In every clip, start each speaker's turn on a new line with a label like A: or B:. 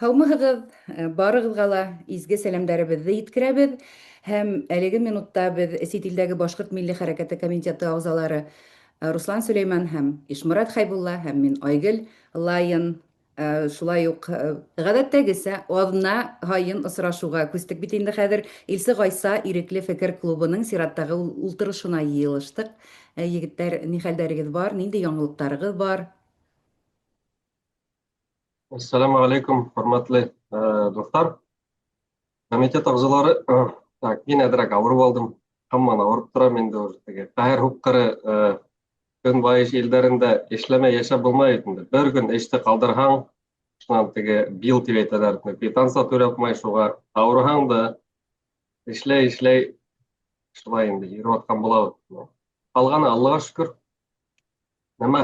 A: Һаумыһығыҙ, барығыҙға ла изге сәламдәребеҙҙе еткерәбеҙ. Һәм әлеге минутта беҙ сит илдәге Башҡорт милли хәрәкәте комитеты ағзалары Руслан Сөләйман һәм Ишморат Хәйбулла һәм мин Айгөл Лайын шулай уҡ ғәҙәттәгесә аҙна һайын осрашыуға күстек бит инде хәҙер. Илсе Ғайса ирекле фекер клубының сираттағы ултырышына йыйылыштыҡ. Егеттәр, ни хәлдәрегеҙ бар, ниндәй яңылыҡтарығыҙ бар?
B: Ассаламу алейкум, хөрмәтле дуҫтар. Комитет ағзалары, так, мин әҙерәк ауырып алдым. Һаман ауырып торам инде уже теге. Ҡәһәр һуҡҡыры көнбайыш илдәрендә эшләмәй йәшәп булмай бит инде. Бер көн эште ҡалдырһаң, шунан теге бил тип әйтәләр, квитанция түләп булмай, шуға ауырыһаң да эшләй эшләй шулай инде йөрөп атҡан булабыҙ. Ҡалғаны Аллаға шөкөр. Нәмә,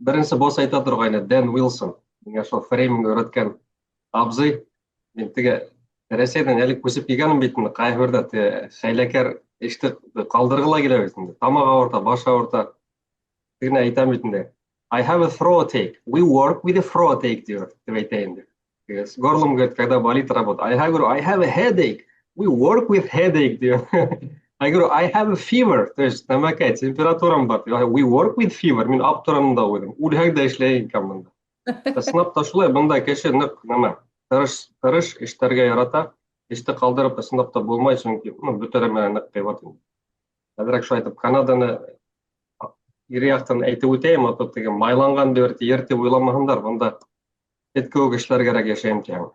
B: беренсе босс әйтә торғайны, Дэн Уилсон, миңә шул фрейминг өйрәткән абзый. Мин теге Рәсәйҙән әле күсеп килгәнмен бит инде, ҡайһы берҙә теге хәйләкәр эште ҡалдырғы ла килә бит инде. Тамаҡ ауырта, баш ауырта. Тегене әйтәм бит инде. I have a throat ache. We work with a throat ache тип әйтә инде. С горлом, говорит, когда болит работа. А я говорю, I have a headache. We work with headache. I говорю, I have a fever. То есть, нәмәкәй, температурам бар. We work with fever. Мин аптыраным да уйҙым. Үлһәң дә эшләй икән бында. Ысынлап та шулай, бында кеше ныҡ нәмә, тырыш, тырыш, эшләргә ярата. Эште ҡалдырып ысынлап та булмай, сөнки, ну, бөтә нәмә ныҡ ҡыйбат инде. Әҙерәк шулай итеп Канаданы ире яҡтан әйтеп үтәйем, а то теге майланған бер ер тип уйламаһындар, бында эт кеүек эшләр кәрәк йәшәйем тиһәң.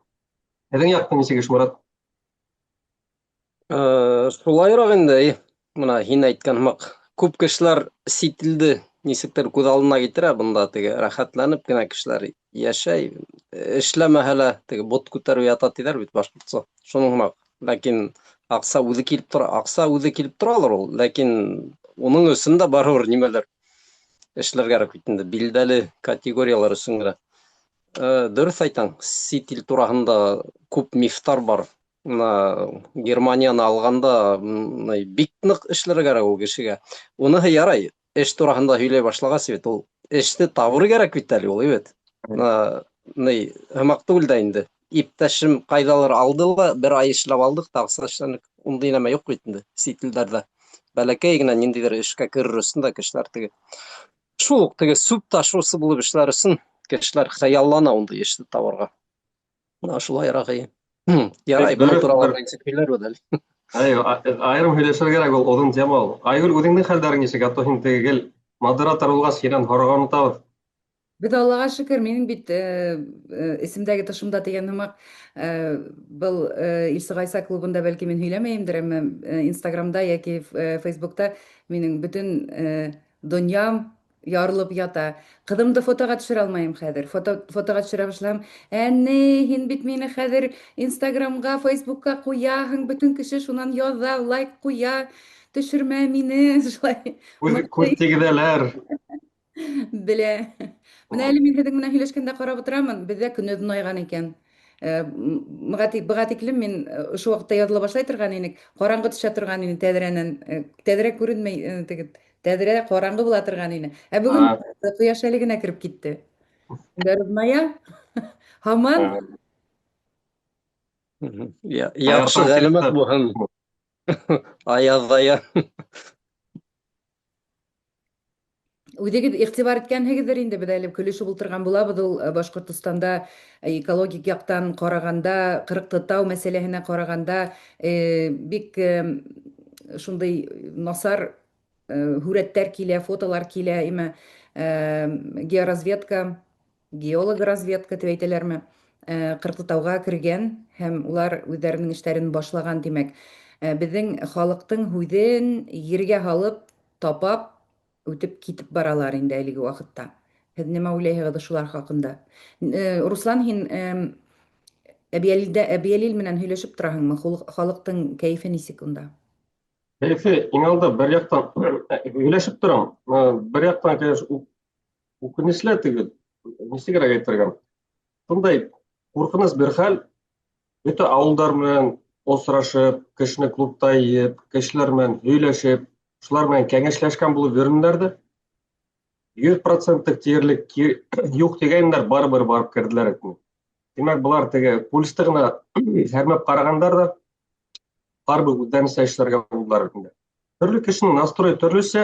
B: Һеҙҙең яҡта нисек эш, Морат?
C: Шулайыраҡ инде, мына һин әйткән һымаҡ, күп кешеләр сит илде нисектер күҙ алдына килтерә, бында теге рәхәтләнеп кенә кешеләр йәшәй, эшләмәһә лә теге бот күтәреп ята тиҙәр бит башҡортса. Шуның һымаҡ. Ләкин аҡса үҙе килеп тора, аҡса үҙе килеп торалыр ул, ләкин уның өсөн дә барыбер нимәлер эшләр кәрәк бит инде, билдәле категориялар өсөн генә. Дөрөҫ әйтәң, сит ил тураһында күп мифтар бар. Мына Германияны алғанда, бик ныҡ эшләргә кәрәк ул кешегә. Уныһы ярай, эш тураһында һөйләй башлағас бит, ул эште табыр кәрәк бит әле ул, бит. Мына ни һымаҡ түгел дә инде. Иптәшем ҡайҙалыр алды ла, бер ай эшләп алдыҡ та аҡса эшләнек. Ундай нәмә юҡ бит инде сит илдәрҙә. Бәләкәй генә ниндәйҙер эшкә керер өсөн дә кешеләр теге шул уҡ теге сүп ташыусы булып эшләр өсөн кешеләр хыяллана ундай эште табырға. Мына шулайыраҡ. Ярай, бының турала нисек һөйләрбеҙ әле.
B: Әй, айырым һөйләшергә кәрәк, ул оҙон тема ул. Айгөл, үҙеңдең хәлдәрең нисек? А то һин теге гел модератор булғас, һинән һорарға онотабыҙ.
A: Беҙ Аллаға шөкөр, минең бит эсемдәге тышымда тигән һымаҡ, был Илсе Ғайса клубында бәлки мин һөйләмәйемдер, әммә Инстаграмда йәки Фейсбукта минең бөтен донъям ярылып ята. Ҡыҙымды фотоға төшөрә алмайым хәҙер. Фото, фотоға төшөрә башлаһам, әне, һин бит мине хәҙер Инстаграмға, Фейсбукка ҡуяһың, бөтөн кеше шунан яҙа, лайк ҡуя, төшөрмә мине, шулай.
B: Күҙ, күҙ тигеҙәләр.
A: Белә. Менә әле мин һеҙҙең менән һөйләшкәндә ҡарап утырамын, беҙҙә көн оҙонайған икән. Быға тиклем мин ошо ваҡытта яҙыла башлай торған инек, ҡараңғы төшә торған ине тәҙрәнән, тәҙрә күренмәй, теге тәҙрә ҡараңғы була торған ине. Ә бөгөн ҡояш әле генә кереп китте. Көндәр оҙоная. Һаман.
C: Яҡшы ғәләмәт булһын. Аяҙ.
A: Үҙегеҙ иғтибар иткәнһегеҙҙер инде, беҙ әле көлөшөп ултырған булабыҙ ул Башҡортостанда экологик яҡтан ҡарағанда, Ҡырыҡты тау мәсьәләһенә ҡарағанда бик шундай насар һүрәттәр килә, фотолар килә, имә георазведка, геологоразведка тип әйтәләрме, Ҡырыҡты тауға кергән һәм улар үҙҙәренең эштәрен башлаған, тимәк. Беҙҙең халыҡтың һүҙен ергә һалып, тапап, үтеп китеп баралар инде әлеге ваҡытта. Һеҙ нимә уйлайһығыҙ шулар хаҡында? Руслан, һин Әбйәлилдә Әбйәлил менән һөйләшеп тораһыңмы? Халыҡтың кәйефе нисек унда?
B: Кәйефе иң алда бер яҡтан һөйләшеп торам. Бер яҡтан, конечно, үкенесле теге, нисегерәк әйтергә. Шундай ҡурҡыныс бер хәл. Бөтә ауылдар менән осрашып, кешене клубта йыйып, кешеләр менән һөйләшеп, шулар менән кәңәшләшкән булып йөрөнөләр ҙә. 100 процентлык тиерлек юҡ тигәйнеләр, барыбер барып керҙеләр. Тимәк, былар теге пульсты ғына һәрмәп ҡарағандар ҙа, барыбер үҙҙәренсә эшләргә булдылар бит инде. Төрлө кешенең настройы төрлөсә,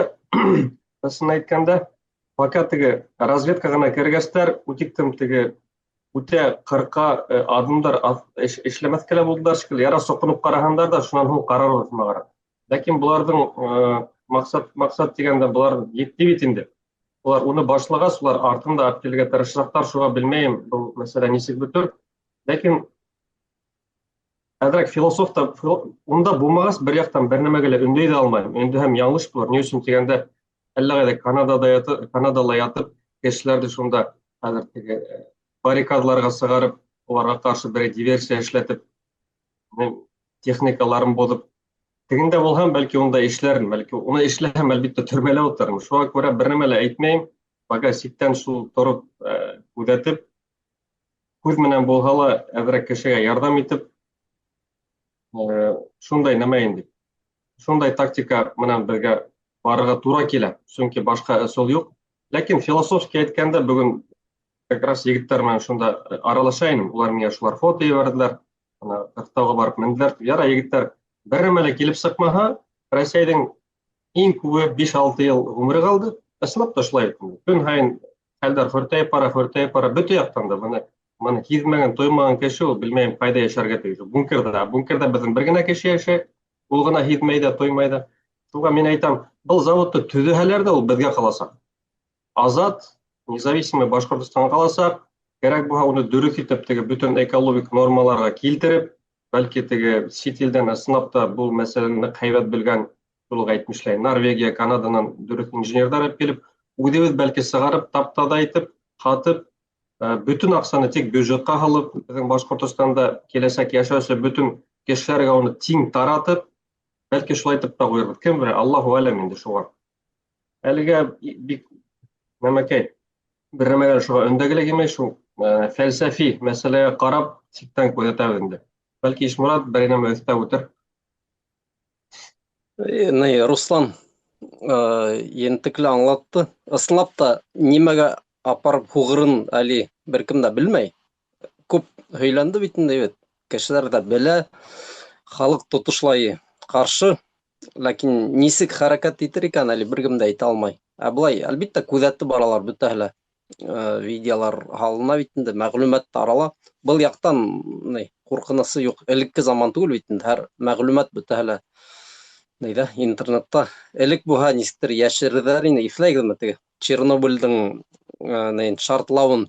B: ысын әйткәндә, пока теге разведка ғына кергәстәр, үтиктем теге үтә ҡырҡа аҙымдар эшләмәҫкә лә булдылар шикелле. Яра соҡоноп ҡараһандар ҙа, шунан һуң ҡарарбыҙ шуға. Ләкин быларҙың маҡсат тигәндә былар етте бит инде. Улар уны башлағас, улар артын да алып килергә тырышасаҡтар, шуға белмәйем, был мәсьәлә нисек бөтөр. Ләкин әҙерәк философ та унда булмағас, бер яҡтан бер нәмәгә лә өндәй ҙә алмайым. Өндәһәм яңылыш булыр. Ни өсөн тигәндә, әллә ҡайҙа Канадада ятып, Канадала ятып, кешеләрҙе шунда хәҙер теге баррикадаларға сығарып, уларға ҡаршы берәй диверсия эшләтеп, техникаларын боҙоп, тегендә булһам, бәлки унда эшләрмен, бәлки уны эшләһәм, әлбиттә, төрмәлә ултырырмын. Шуға күрә бер нәмә лә әйтмәйем. Пока ситтән шул тороп, күҙәтеп, күҙ менән булһа ла әҙерәк кешегә ярҙам итеп, шундай нәмә инде. Шундай тактика менән беҙгә барырға тура килә, сөнки башҡа ысул юҡ. Ләкин философски әйткәндә, бөгөн как раз егеттәр менән шунда аралаша инем. Улар миңә шулар фото ебәрҙеләр. Ана Ҡырҡтауға барып менделәр. Яра, егеттәр, бер нәмә лә килеп сыҡмаһа, Рәсәйҙең иң күбе 5-6 йыл ғүмере ҡалды. Ысынлап та шулай бит. Көн һайын хәлдәр хөртәйеп бара, хөртәйеп бара, бөтә яҡтан да. Быны һиҙмәгән, тоймаған кеше ул, белмәйем, ҡайҙа йәшәргә тейеш. Бункерҙа, бункерҙа беҙҙең бер генә кеше йәшәй, ул ғына һиҙмәй ҙә, тоймай ҙа. Шуға мин әйтәм, был заводты төҙөһәләр ҙә, ул беҙгә ҡаласаҡ. Азат, независимый Башҡортостан ҡаласаҡ. Кәрәк булһа, уны дөрөҫ итеп, теге бөтөн экологик нормаларға килтереп, бәлки теге сит илдән ысынлап та был мәсьәләне ныҡ һәйбәт белгән, шул уҡ әйтмешләй, Норвегия, Канаданан дөрөҫ инженерҙар алып килеп, үҙебеҙ бәлки сығарып, тап-таҙа итеп, һатып, бөтөн аҡсаны тик бюджетҡа һалып, беҙҙең Башҡортостанда киләсәк йәшәүсе бөтөн кешеләргә уны тиң таратып, бәлки шулай итеп тә ҡуйырбыҙ. Кем белә, Аллаһу әләм инде шуға. Әлегә бик нәмәкәй, бер нәмәгә шуға өндәге лә килмәй, шул фәлсәфи мәсьәләгә ҡарап, ситтән күҙәтәбеҙ инде. Бәлки Ишморат бер нәмә өҫтәп үтер.
C: Ни, Руслан ентекле аңлатты. Ысынлап та нимәгә апарып һуғырын әле бер кем дә белмәй. Күп һөйләнде бит инде бит. Кешеләр ҙә белә, халыҡ тотошлай ҡаршы, ләкин нисек хәрәкәт итер икән әле бер кем дә әйтә алмай. Ә былай, әлбиттә, күҙәтеп баралар бөтәһе лә. Видеолар һалына бит инде, мәғлүмәт тарала. Был яҡтан ни, ҡурҡынысы юҡ. Элекке заман түгел бит инде, һәр мәғлүмәт бөтәһе лә нейҙә, интернетта. Элек булһа нисектер йәшерҙәр ине, иҫләйегеҙме теге Чернобылдың, ни, шартлауын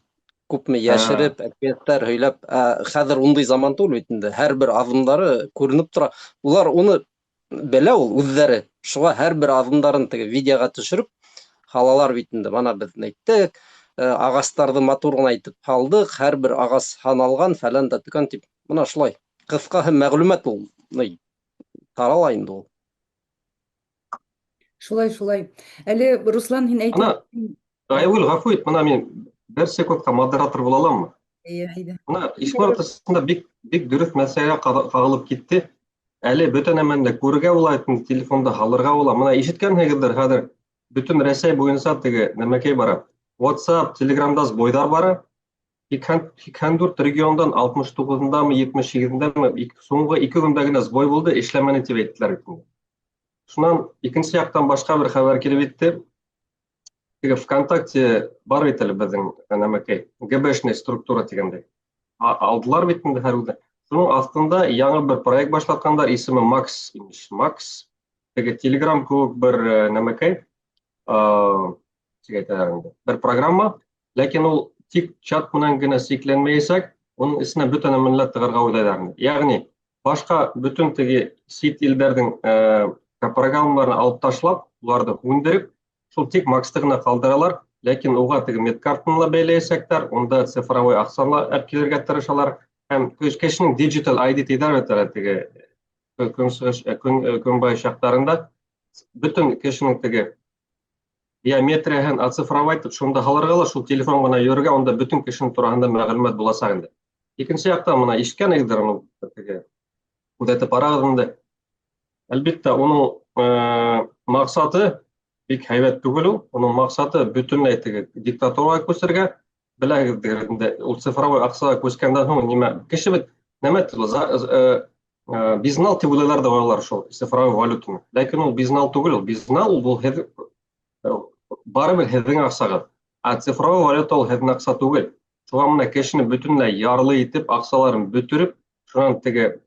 C: күпме йәшереп, әкиәттәр һөйләп, ә хәҙер ундай заман түгел бит инде. Һәр бер аҙымдары күренеп тора. Улар уны белә ул үҙҙәре. Шуға һәр бер аҙымдарын теге видеоға төшөрөп һалалар бит инде. Бына беҙ әйттек, ағастарҙы матур ғына итеп һалдыҡ, һәр бер ағас һаналған, фәлән дә төгән тип. Бына шулай. Ҡыҫҡаһы мәғлүмәт ул, ни, тарала инде ул.
A: Шулай, шулай. Әле Руслан, һин әйтеп
B: Ана, Айгөл, ғәфү ит, бына мин бер секундҡа модератор була аламмы?
A: Эйе, әйҙә.
B: Бына Ишморат ысында бик, бик дөрөҫ мәсьәләгә ҡағылып китте. Әле бөтә нәмәне дә күрергә була, телефонда һалырға була. Бына ишеткәнһегеҙҙер, хәҙер бөтөн Рәсәй буйынса теге нәмәкәй бара. WhatsApp, Telegramда сбойҙар бара. 84 региондан 69-ндамы, 78-ндәме, һуңғы ике көндә генә сбой булды, эшләмәне тип әйттеләр бит инде. Шунан икенсе яҡтан башҡа бер хәбәр килеп етте. Теге ВКонтакте бар бит әле беҙҙең нәмәкәй, ГБшный структура тигәндәй. Алдылар бит инде һәр үҙе. Шуның аҫтында яңы бер проект башлатҡандар, исеме Макс имеш. Макс теге Telegram кеүек бер нәмәкәй, нисек әйтәләр инде, бер программа, ләкин ул тик чат менән генә сикләнмәйәсәк, уның эсенә бөтә нәмәне тығырға уйлайҙар инде. Ягъни башҡа бөтөн теге сит илдәрҙең программаларын алып ташлап, уларҙы һүндереп, шул тик Максты ғына ҡалдыралар, ләкин уға теге медкартаны ла бәйләйәсәктәр, унда цифровой аҡсаны ла алып килергә тырышалар. Һәм кешенең digital ID тиҙәр бит әле теге көнсығыш, көнбайыш яҡтарында бөтөн кешенең теге биометрияһын оцифровать итеп, шунда һалырға ла, шул телефон ғына йөрөргә, унда бөтөн кешенең тураһында мәғлүмәт буласаҡ инде. Икенсе яҡтан бына ишеткәнегеҙҙер, уны теге күҙәтеп барағыҙ инде. Әлбиттә, уның маҡсаты бик һәйбәт түгел ул. Уның маҡсаты бөтөнләй теге диктатураға күсергә. Беләһегеҙҙер инде, ул цифровой аҡсаға күскәндән һуң нимә кеше бит нәмә безнал тип уйлайлар да ҡуялар шул цифровой валютаны. Ләкин ул безнал түгел, ул безнал ул һеҙ барыбер һеҙҙең аҡсағыҙ. Ә цифровой валюта ул һеҙҙең аҡса түгел. Шуға мына кешене бөтөнләй ярлы итеп, аҡсаларын бөтөрөп, шунан теге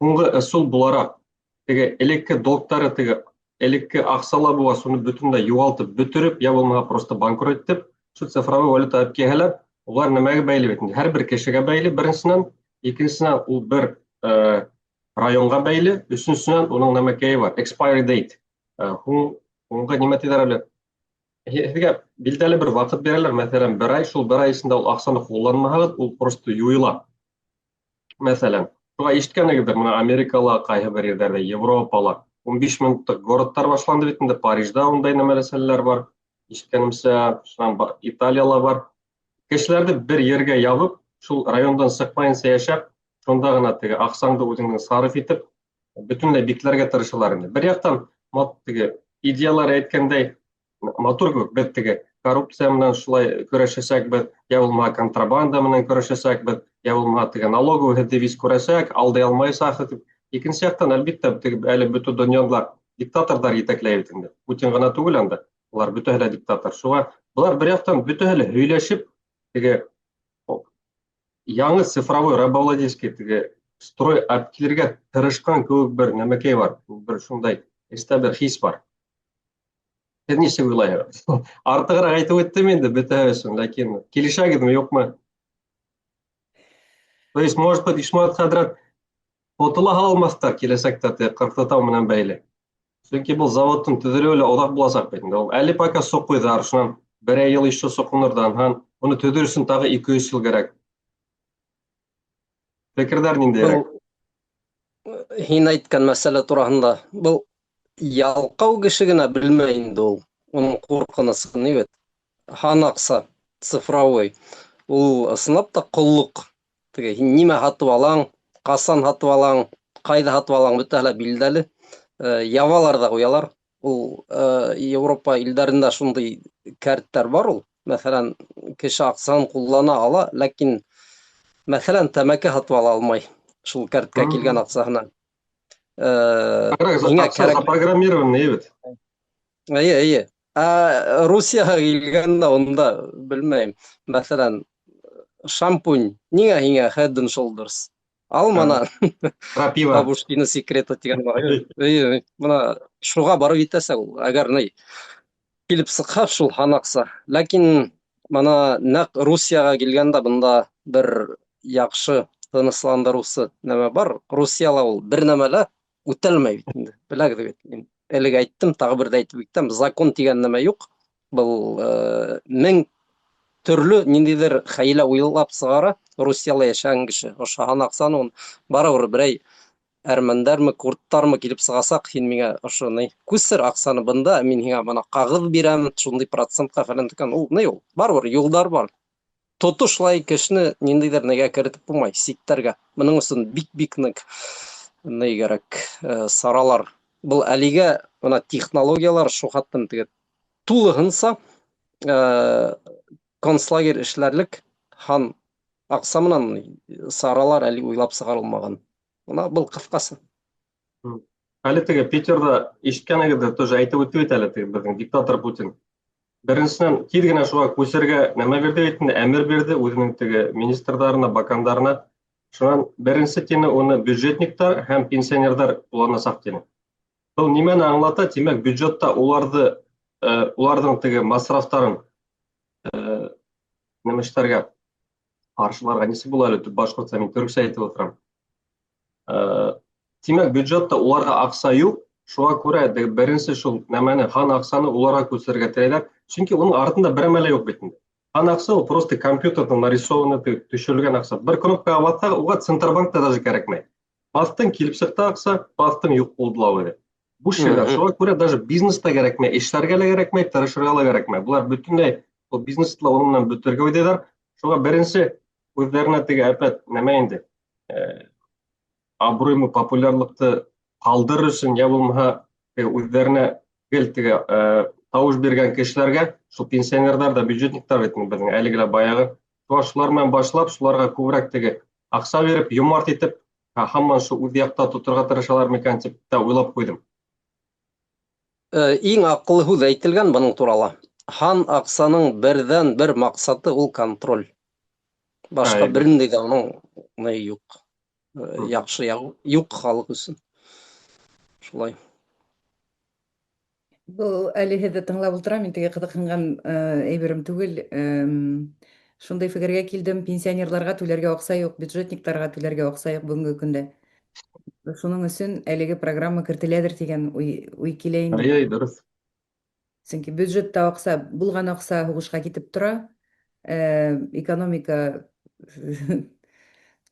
B: һуңғы ысул булараҡ теге элекке долгтары, теге элекке аҡсала була, шуны бөтөнләй юғалтып бөтөрөп, я булмаһа просто банкрот итеп, шул цифровой валюта алып килһәләр, улар нәмәгә бәйле бит инде? Һәр бер кешегә бәйле беренсенән, икенсенән ул бер районға бәйле, өсөнсөнән уның нәмәкәйе бар, expiry date. Һуң һуңғы нимә тиҙәр әле? Һеҙгә билдәле бер ваҡыт бирәләр, мәҫәлән, бер ай, шул бер ай эсендә ул аҡсаны ҡулланмаһағыҙ, ул просто юйыла. Мәҫәлән, шуға ишеткәнегеҙҙер, мына Америкала, ҡайһы бер ерҙәрҙә, Европала 15 минутлыҡ городтар башланды бит инде, Парижда ундай нәмә мәсьәләләр бар, ишеткәнемсә, шунан Италияла бар. Кешеләрҙе бер ергә ябып, шул райондан сыҡмайынса йәшәп, шунда ғына теге аҡсаңды үҙеңдең сарыф итеп, бөтөнләй бикләргә тырышалар инде. Бер яҡтан теге идеялар әйткәндәй матур кеүек, беҙ теге коррупция менән шулай көрәшәсәкбеҙ, йә булмаһа контрабанда менән көрәшәсәкбеҙ, йә булмаһа теге налоговый һеҙҙе виз күрәсәк, алдай алмаясаҡ тип. Икенсе яҡтан, әлбиттә, теге әле бөтә донъяла диктаторҙар етәкләй бит инде. Путин ғына түгел анда, улар бөтәһе лә диктатор. Шуға былар бер яҡтан бөтәһе лә һөйләшеп, теге яңы цифровой рабовладельский теге строй алып килергә тырышҡан кеүек бер нәмәкәй бар, бер шундай эстә бер хис бар. Һеҙ нисек уйлайһығыҙ? Артығыраҡ әйтеп үттем инде бөтәһе өсөн, ләкин килешәгеҙме, юҡмы? То есть, может быть, Ишмурат хәҙрәт ҡотола алмаҫтар киләсәктә теге Ҡырҡтытау менән бәйле. Сөнки был заводтың төҙөлөүе лә оҙаҡ буласаҡ бит инде. Ул әле пока соҡойҙар, шунан берәй йыл еще соҡонорҙан һәм уны төҙөр өсөн тағы 200 йыл кәрәк. Фекерҙәр ниндәйерәк?
C: Был һин әйткән мәсьәлә тураһында, был ялҡау кеше генә белмәй инде ул. Уның ҡурҡынысын ни бит. Һан аҡса, цифровой. Ул ысынлап та ҡоллоҡ. Теге һин нимә һатып алаң, ҡасан һатып алаң, ҡайҙа һатып алаң, бөтәһе лә билдәле. Явалар ҙа ҡуялар. Ул Европа илдәрендә шундай кәрттәр бар ул. Мәҫәлән, кеше аҡсаһын ҡуллана ала, ләкин мәҫәлән, тәмәке һатып ала алмай шул кәрткә килгән аҡсаһына. Һиңә
B: Аҡса
C: кәрәк.
B: запрограммированный бит.
C: Эйе, эйе. Ә Русияға килгәндә унда белмәйем. Мәҫәлән, шампунь ниңә һиңә Head and Shoulders? Ал мына
B: Крапива.
C: Бабушкины секреты тигән бар. Эйе, мына шуға барып етәсә ул. Әгәр ни килеп сыҡһа шул һан аҡса. Ләкин мына нәҡ Русияға килгәндә бында бер яҡшы тынысландырыусы нәмә бар. Русияла ул бер нәмә лә үтәлмәй бит инде. Беләгеҙ бит. Мин элек әйттем, тағы бер ҙә әйтеп китәм. Закон тигән нәмә юҡ. Был мең төрлө ниндәйҙер хәйлә уйлап сығара Русияла йәшәгән кеше. Ошо һан аҡсаны ун барыбер берәй әрмәндәрме, курдтармы килеп сығасаҡ, һин миңә ошо ни күсер аҡсаны бында, мин һиңә бына ҡағыҙ бирәм, шундай процентҡа фәлән тигән. Ул ни ул? Барыбер юлдар бар. Тотошлай кешене ниндәйҙер нигә керетеп булмай, ситтәргә. Бының өсөн бик-бик ныҡ ни кәрәк, саралар. Был әлегә бына технологиялар шул хаттан теге тулыһынса, концлагерь эшләрлек һан аҡса менән саралар әле уйлап сығарылмаған. Бына был ҡыҫҡасы.
B: Әле теге Питерҙа ишеткәнегеҙҙе тоже әйтеп үтте бит әле теге беҙҙең диктатор Путин. Беренсенән, тиҙ генә шуға күсергә нәмә бирҙе бит инде, әмер бирҙе үҙенең теге министрҙарына, бакандарына. Шунан беренсе тине уны бюджетниктар һәм пенсионерҙар ҡулланасаҡ тине. Был нимәне аңлата? Тимәк, бюджетта уларҙың теге масрафтарын, нәмә эшләргә, ҡаршыларға нисек була әле, башҡортса мин төрөксә әйтеп ултырам. Тимәк, бюджетта уларға аҡса юҡ, шуға күрә теге беренсе шул нәмәне, һан аҡсаны уларға күсерергә теләйҙәр. Сөнки уның артында бер нәмә лә юҡ бит инде. Һан аҡса ул просто компьютерҙан нарисованный төшөрөлгән аҡса. Бер кнопкаға баҫһаң, уға Центробанкта даже кәрәкмәй. Баҫтың, килеп сыҡты аҡса, баҫтың, юҡ булды ла үҙе. Буш ерҙәр. Шуға күрә даже бизнеста кәрәкмәй, эшләргә лә кәрәкмәй, тырышырға ла кәрәкмәй. Былар бөтөнләй ул бизнесты ла уның менән бөтөргә уйлайҙар. Шуға беренсе үҙҙәренә теге әпәт нәмә инде, абруймы, популярлыҡты ҡалдырыр өсөн, йә булмаһа теге үҙҙәренә гел теге тауыш биргән кешеләргә, шул пенсионерҙар да, бюджетниктар бит инде беҙҙең әлеге лә баяғы. Шуға шулар менән башлап, шуларға күберәк теге аҡса биреп, йомарт итеп, һаман шул үҙ яҡта тоторға тырышалар микән тип тә уйлап ҡуйҙым.
C: Иң аҡыллы һүҙ әйтелгән бының турала. Һан аҡсаның берҙән-бер маҡсаты ул контроль. Башҡа бер ниндәй ҙә уның ни юҡ. Яҡшы яғы юҡ халыҡ өсөн. Шулай.
A: Был әле һеҙҙе тыңлап ултырам, мин теге ҡыҙыҡһынған әйберем түгел. Шундай фекергә килдем, пенсионерларға түләргә аҡса юҡ, бюджетниктарға түләргә аҡса юҡ бөгөнгө көндә. Шуның өсөн әлеге программа кертеләдер тигән уй, уй килә инде.
B: Әй, дөрөҫ.
A: Сөнки бюджетта аҡса, булған аҡса һуғышҡа китеп тора. Экономика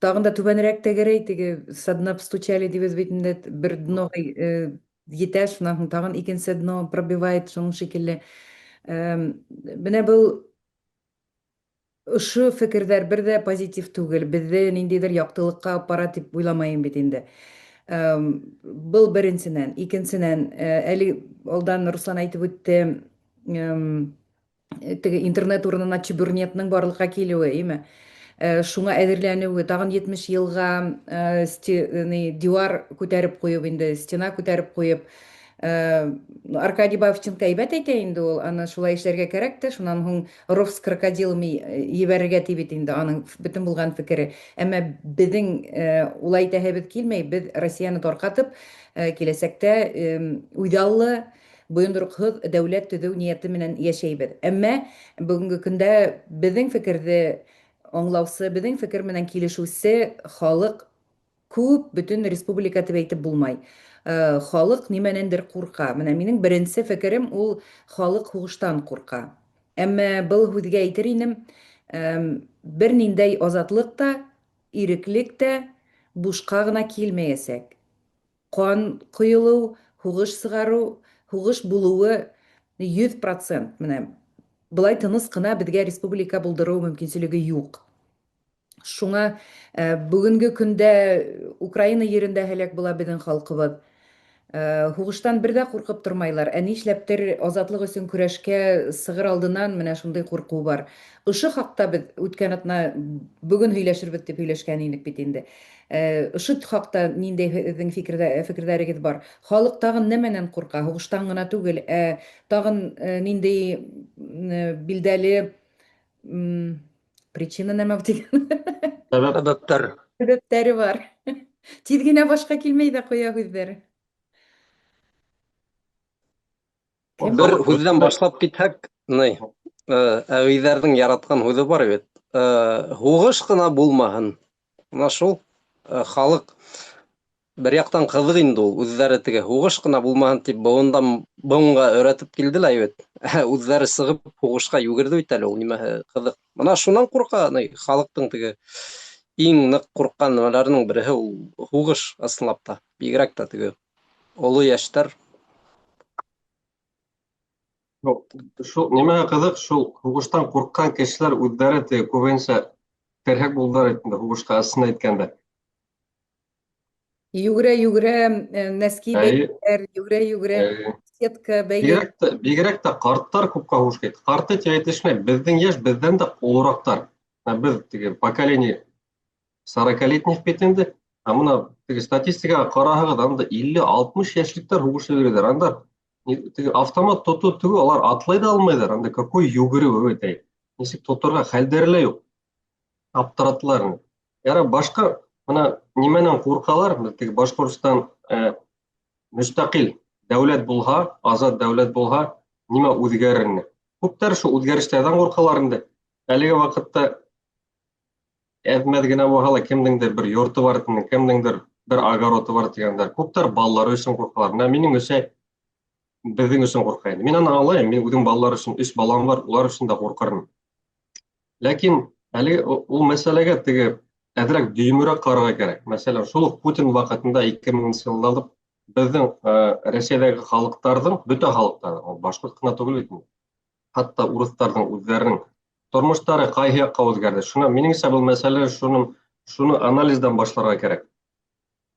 A: тағын да түбәнерәк тәгәрәй, теге со дна постучали тибеҙ бит инде, бер дно етә, шунан һуң тағын икенсе дно пробивает, шуның шикелле. Менә был ошо фекерҙәр бер ҙә позитив түгел, беҙҙе ниндәйҙер яҡтылыҡҡа апара тип уйламайым бит инде. Был беренсенән. Икенсенән, әле алдан Руслан әйтеп үтте, теге интернет урынына чебурнетның барлыҡҡа килеүе, име? Шуңа әҙерләнеүе, тағын 70 йылға дивар күтәреп ҡуйып инде, стена күтәреп ҡуйып, Аркадий Бабченко әйбәт әйтә инде ул, аны шулай эшләргә кәрәк тә, шунан һуң ров с крокодилами ебәрергә ти бит инде аның бөтен булған фекере. Әммә беҙҙең улай итәһебеҙ килмәй, беҙ Россияны тарҡатып, киләсәктә үҙаллы, бойондороҡһоҙ дәүләт төҙөү ниәте менән йәшәйбеҙ. Әммә бөгөнгө көндә беҙҙең фекерҙе аңлаусы, беҙҙең фекер менән килешеүсе халыҡ күп, бөтөн республика тип әйтеп булмай. Халыҡ нимәнәндер ҡурҡа. Менә минең беренсе фекерем ул халыҡ һуғыштан ҡурҡа. Әммә был һүҙгә әйтер инем, бер ниндәй азатлыҡ та, иреклек тә бушҡа ғына килмәйәсәк. Ҡан ҡойолоу, һуғыш сығарыу, һуғыш булыуы 100%. Менә былай тыныс ҡына беҙгә республика булдырыу мөмкинселеге юҡ. Шуңа бөгөнгө көндә Украина ерендә һәләк була беҙҙең халҡыбыҙ. Һуғыштан бер ҙә ҡурҡып тормайлар. Ә нишләптер азатлыҡ өсөн көрәшкә сығыр алдынан менә шундай ҡурҡыу бар. Ошо хаҡта беҙ үткән атна бөгөн һөйләшербеҙ тип һөйләшкән инек бит инде. Ошо хаҡта ниндәй һеҙҙең фекерҙәрегеҙ бар? Халыҡ тағын нәмәнән ҡурҡа? Һуғыштан ғына түгел, ә тағын ниндәй билдәле причина нәмә тигән?
B: Сәбәп.
C: Сәбәптәр.
A: Сәбәптәре бар. Тиҙ генә башҡа килмәй ҙә ҡуя һүҙҙәре.
C: Бер һүҙҙән башлап китһәк, ни, әбейҙәрҙең яратҡан һүҙе бар бит. Һуғыш ҡына булмаһын. Мына шул халыҡ бер яҡтан ҡыҙыҡ инде ул, үҙҙәре теге һуғыш ҡына булмаһын тип быуындан быуынға өйрәтеп килде лә бит. Үҙҙәре сығып һуғышҡа йүгерҙе бит әле ул, нимәһе ҡыҙыҡ. Мына шунан ҡурҡа, ни, халыҡтың теге иң ныҡ ҡурҡҡан нәмәләренең береһе ул һуғыш ысынлап та. Бигерәк тә теге оло йәштәр.
B: Шул нимәһе ҡыҙыҡ, шул һуғыштан ҡурҡҡан кешеләр үҙҙәре теге күбенсә терһәк булдылар инде һуғышҡа, ысын әйткәндә.
A: Йүгерә-йүгерә, нәски бәйләр, йүгерә-йүгерә, сетка бәйләй.
B: Бигерәк тә ҡарттар күпкә һуғышҡа китте. Ҡарты тип әйтешмәй, беҙҙең йәш беҙҙән дә олораҡтар. Бына беҙ теге поколение сорокалетних бит инде. Ә мына теге статистикаға ҡараһығыҙ, анда илле-алтмыш йәшлектәр һуғышып йөрөйҙәр. Анда теге автомат тотоу түгел, улар атлай ҙа алмайҙар. Анда какой йүгереү әйтәйем. Нисек тоторға хәлдәре лә юҡ. Аптыратылар инде. Яра башҡа мына нимәнән ҡурҡалар? Беҙ теге Башҡортостан мөстәҡил дәүләт булһа, азат дәүләт булһа, нимә үҙгәрер ине? Күптәр шул үҙгәрештәрҙән ҡурҡалар инде. Әлеге ваҡытта әҙ-мәҙ генә булһа ла кемдеңдер бер йорто бар тигән, кемдеңдер бер огороды бар тигәндәр. Күптәр балалары өсөн ҡурҡалар. Менә минең өсәй беҙҙең өсөн ҡурҡа инде. Мин аны аңлайым, мин үҙем балалар өсөн, өс балам бар, улар өсөн дә ҡурҡырмын. Ләкин әле ул мәсьәләгә теге әҙерәк дөйөмөрәк ҡарарға кәрәк. Мәҫәлән, шул уҡ Путин ваҡытында ике меңенсе йылда алып, беҙҙең Рәсәйҙәге халыҡтарҙың, бөтә халыҡтарҙың, ул башҡорт ҡына түгел бит инде, хатта урыҫтарҙың үҙҙәренең тормоштары ҡайһы яҡҡа үҙгәрҙе. Шуны, минеңсә, был мәсьәлә шуны анализдан башларға кәрәк.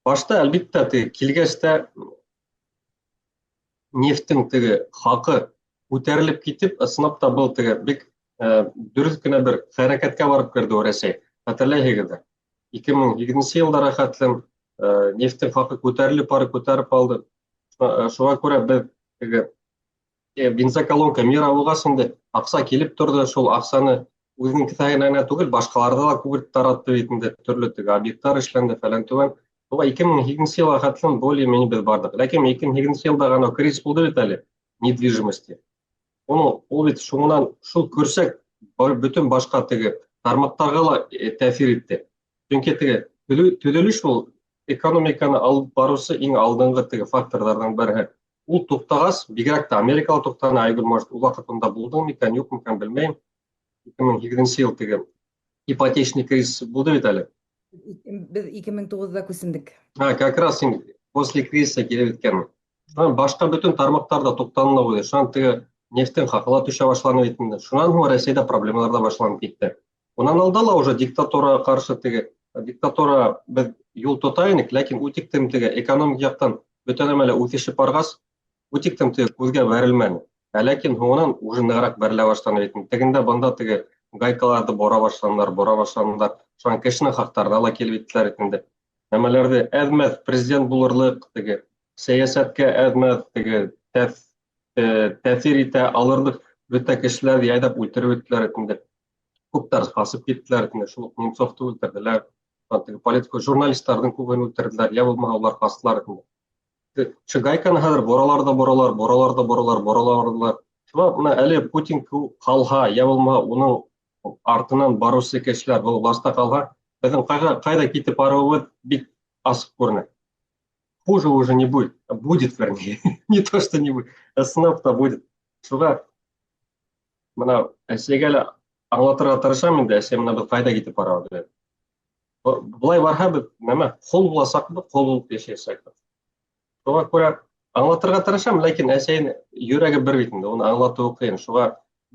B: Башта, әлбиттә, теге килгәс тә нефттең теге хаҡы күтәрелеп китеп, ысынлап та был теге бик Дөрөҫ кенә бер хәрәкәткә барып керҙе Рәсәй. Хәтерләйһегеҙҙер. 2008 йылдарға хәтлем нефттең хаҡы күтәрелеп барып күтәреп алды. Шуға күрә беҙ теге бензоколонка мира булғас инде аҡса килеп торҙо, шул аҡсаны үҙенең кеҫәһенә генә түгел, башҡаларҙы ла күберт таратты бит инде, төрлө теге объекттар эшләнде, фәлән түгән. Шуға 2008 йылға хәтлем более-менее беҙ барҙыҡ. Ләкин 2008 йылда ғына кризис булды бит әле недвижимости. Уны ул бит шуңынан шул көрсәк бөтөн башҡа теге тармаҡтарға ла тәьҫир итте. Сөнки теге төҙөлөш ул экономиканы алып барыусы иң алдынғы теге факторҙарҙың береһе. Ул туҡтағас, бигерәк тә Америкала туҡтаны, Айгөл, может, ул ваҡыт унда булдың микән, юҡ микән, белмәйем. 2008 йыл теге ипотечный кризис булды бит әле.
A: Беҙ 2009-да күсендек.
B: А, как раз ин после кризиса килеп еткән. Шунан башҡа бөтөн тармаҡтар ҙа туҡтаны ла ҡуйҙы. Шунан теге нефттең хаҡы ла төшә башланы бит инде. Шунан һуң Рәсәйҙә проблемалар ҙа башланып китте. Унан алда ла уже диктатураға ҡаршы теге диктатура беҙ юл тота инек, ләкин ул тиклем теге экономик яҡтан бөтә нәмә лә үҫешеп барғас, ул тиклем теге күҙгә бәрелмәне. Ә ләкин һуңынан уже нығыраҡ бәрелә башланы бит. Тегендә бында теге гайкаларҙы бора башланылар, бора башланылар. Шунан кешенең хаҡтарына ла килеп еттеләр бит инде. Нәмәләрҙе әҙ-мәҙ президент булырлыҡ, теге сәйәсәткә әҙ-мәҙ теге тәьҫир итә алырлыҡ бөтә кешеләрҙе яйҙап үлтереп бөттөләр бит инде. Күптәр ҡасып киттеләр бит инде. Шул уҡ Немцовты үлтерҙеләр. Теге политик журналисттарҙың күбен үлтерҙеләр, йә булмаһа улар ҡастылар бит инде. Шу гайканы хәҙер боралар ҙа боралар, боралар ҙа боралар, боралар ҙа. Шуға бына әле Путин ҡалһа, йә булмаһа уның артынан барыусы кешеләр был власта ҡалһа, беҙҙең ҡайҙа китеп барыуыбыҙ бик асыҡ күренә. Хуже уже не будет. Будет, вернее. Не то, что не будет. Ысынлап та будет. Шуға бына әсәйгә лә аңлатырға тырышам инде, әсәй, бына беҙ ҡайҙа китеп барабыҙ тип. Былай барһа, беҙ нәмә, ҡол буласаҡбыҙ, ҡол булып йәшәйәсәкбеҙ. Шуға күрә аңлатырға тырышам, ләкин әсәйҙең йөрәге бер бит инде, уны аңлатыуы ҡыйын. Шуға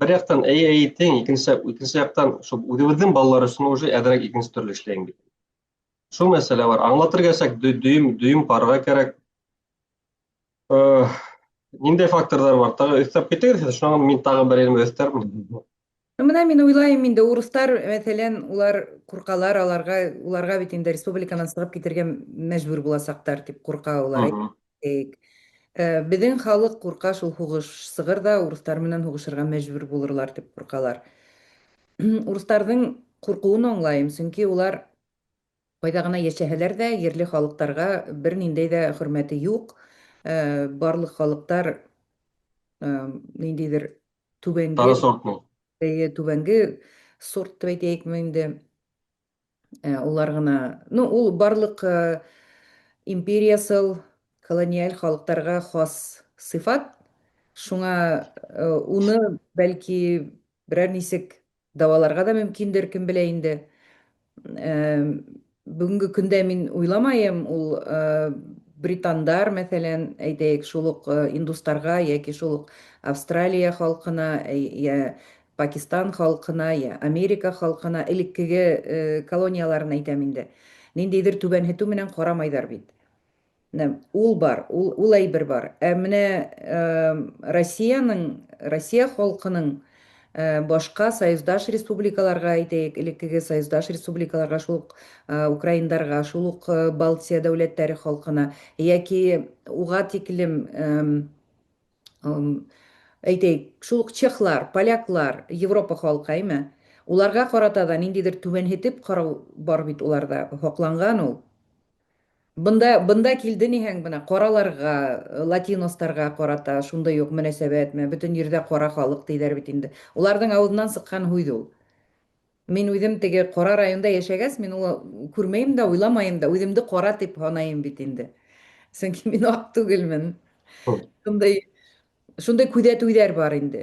B: бер яҡтан эйе әйтең, икенсе яҡтан шул үҙебеҙҙең балалар өсөн уже әҙерәк икенсе төрлө эшләйем бит. Шул мәсьәлә бар. Аңлатырға кәрәк, дөйөм ҡарарға кәрәк. Ниндәй факторҙар бар? Тағы өҫтәп китегеҙ, шунан мин тағы бер нәмә өҫтәрмен.
A: Бына мин уйлайым инде, урыҫтар, мәҫәлән, улар ҡурҡалар, уларға бит инде республиканан сығып китергә мәжбүр буласаҡтар тип ҡурҡа улар. Беҙҙең халыҡ ҡурҡа, шул һуғыш сығыр ҙа, урыҫтар менән һуғышырға мәжбүр булырлар тип ҡурҡалар. Урыҫтарҙың ҡурҡыуын аңлайым, сөнки улар ҡайҙа ғына йәшәһәләр ҙә, ерле халыҡтарға бер ниндәй ҙә хөрмәте юҡ. Барлыҡ халыҡтар ниндәйҙер түбәнге
B: Второсортный.
A: Эйе, түбәнге сорт тип әйтәйекме инде. Улар ғына, ну, ул барлыҡ империясыл, колониаль халыҡтарға хас сифат. Шуңа уны бәлки берәр нисек дауаларға ҙа мөмкиндер, кем белә инде. Бөгөнгө көндә мин уйламайым, ул британдар, мәҫәлән, әйтәйек, шул уҡ индустарға йәки шул уҡ Австралия халҡына, йә Пакистан халҡына, йә Америка халҡына, элеккеге колонияларын әйтәм инде. Ниндәйҙер түбәнһетеү менән ҡарамайҙар бит. Менә ул бар, ул әйбер бар. Ә менә Россияның, Россия халҡының башҡа союздаш республикаларға әйтәйек, элеккеге союздаш республикаларға, шул уҡ украиндарға, шул уҡ Балтия дәүләттәре халҡына йәки уға тиклем әйтәйек, шул уҡ чехлар, поляклар, Европа халҡы әйме? Уларға ҡарата ҙа ниндәйҙер түбәнһетеп ҡарау бар бит уларҙа, һаҡланған ул. Бында килде ниһәң бына ҡараларға, латиностарға ҡарата шундай уҡ мөнәсәбәт, менә бөтөн ерҙә ҡара халыҡ тиҙәр бит инде. Уларҙың ауыҙынан сыҡҡан һүҙ ул. Мин үҙем теге ҡара районда йәшәгәс, мин уны күрмәйем дә, уйламайым да, үҙемде ҡара тип һанайым бит инде. Сөнки мин аҡ түгелмен. Шундай күҙәтеүҙәр бар инде.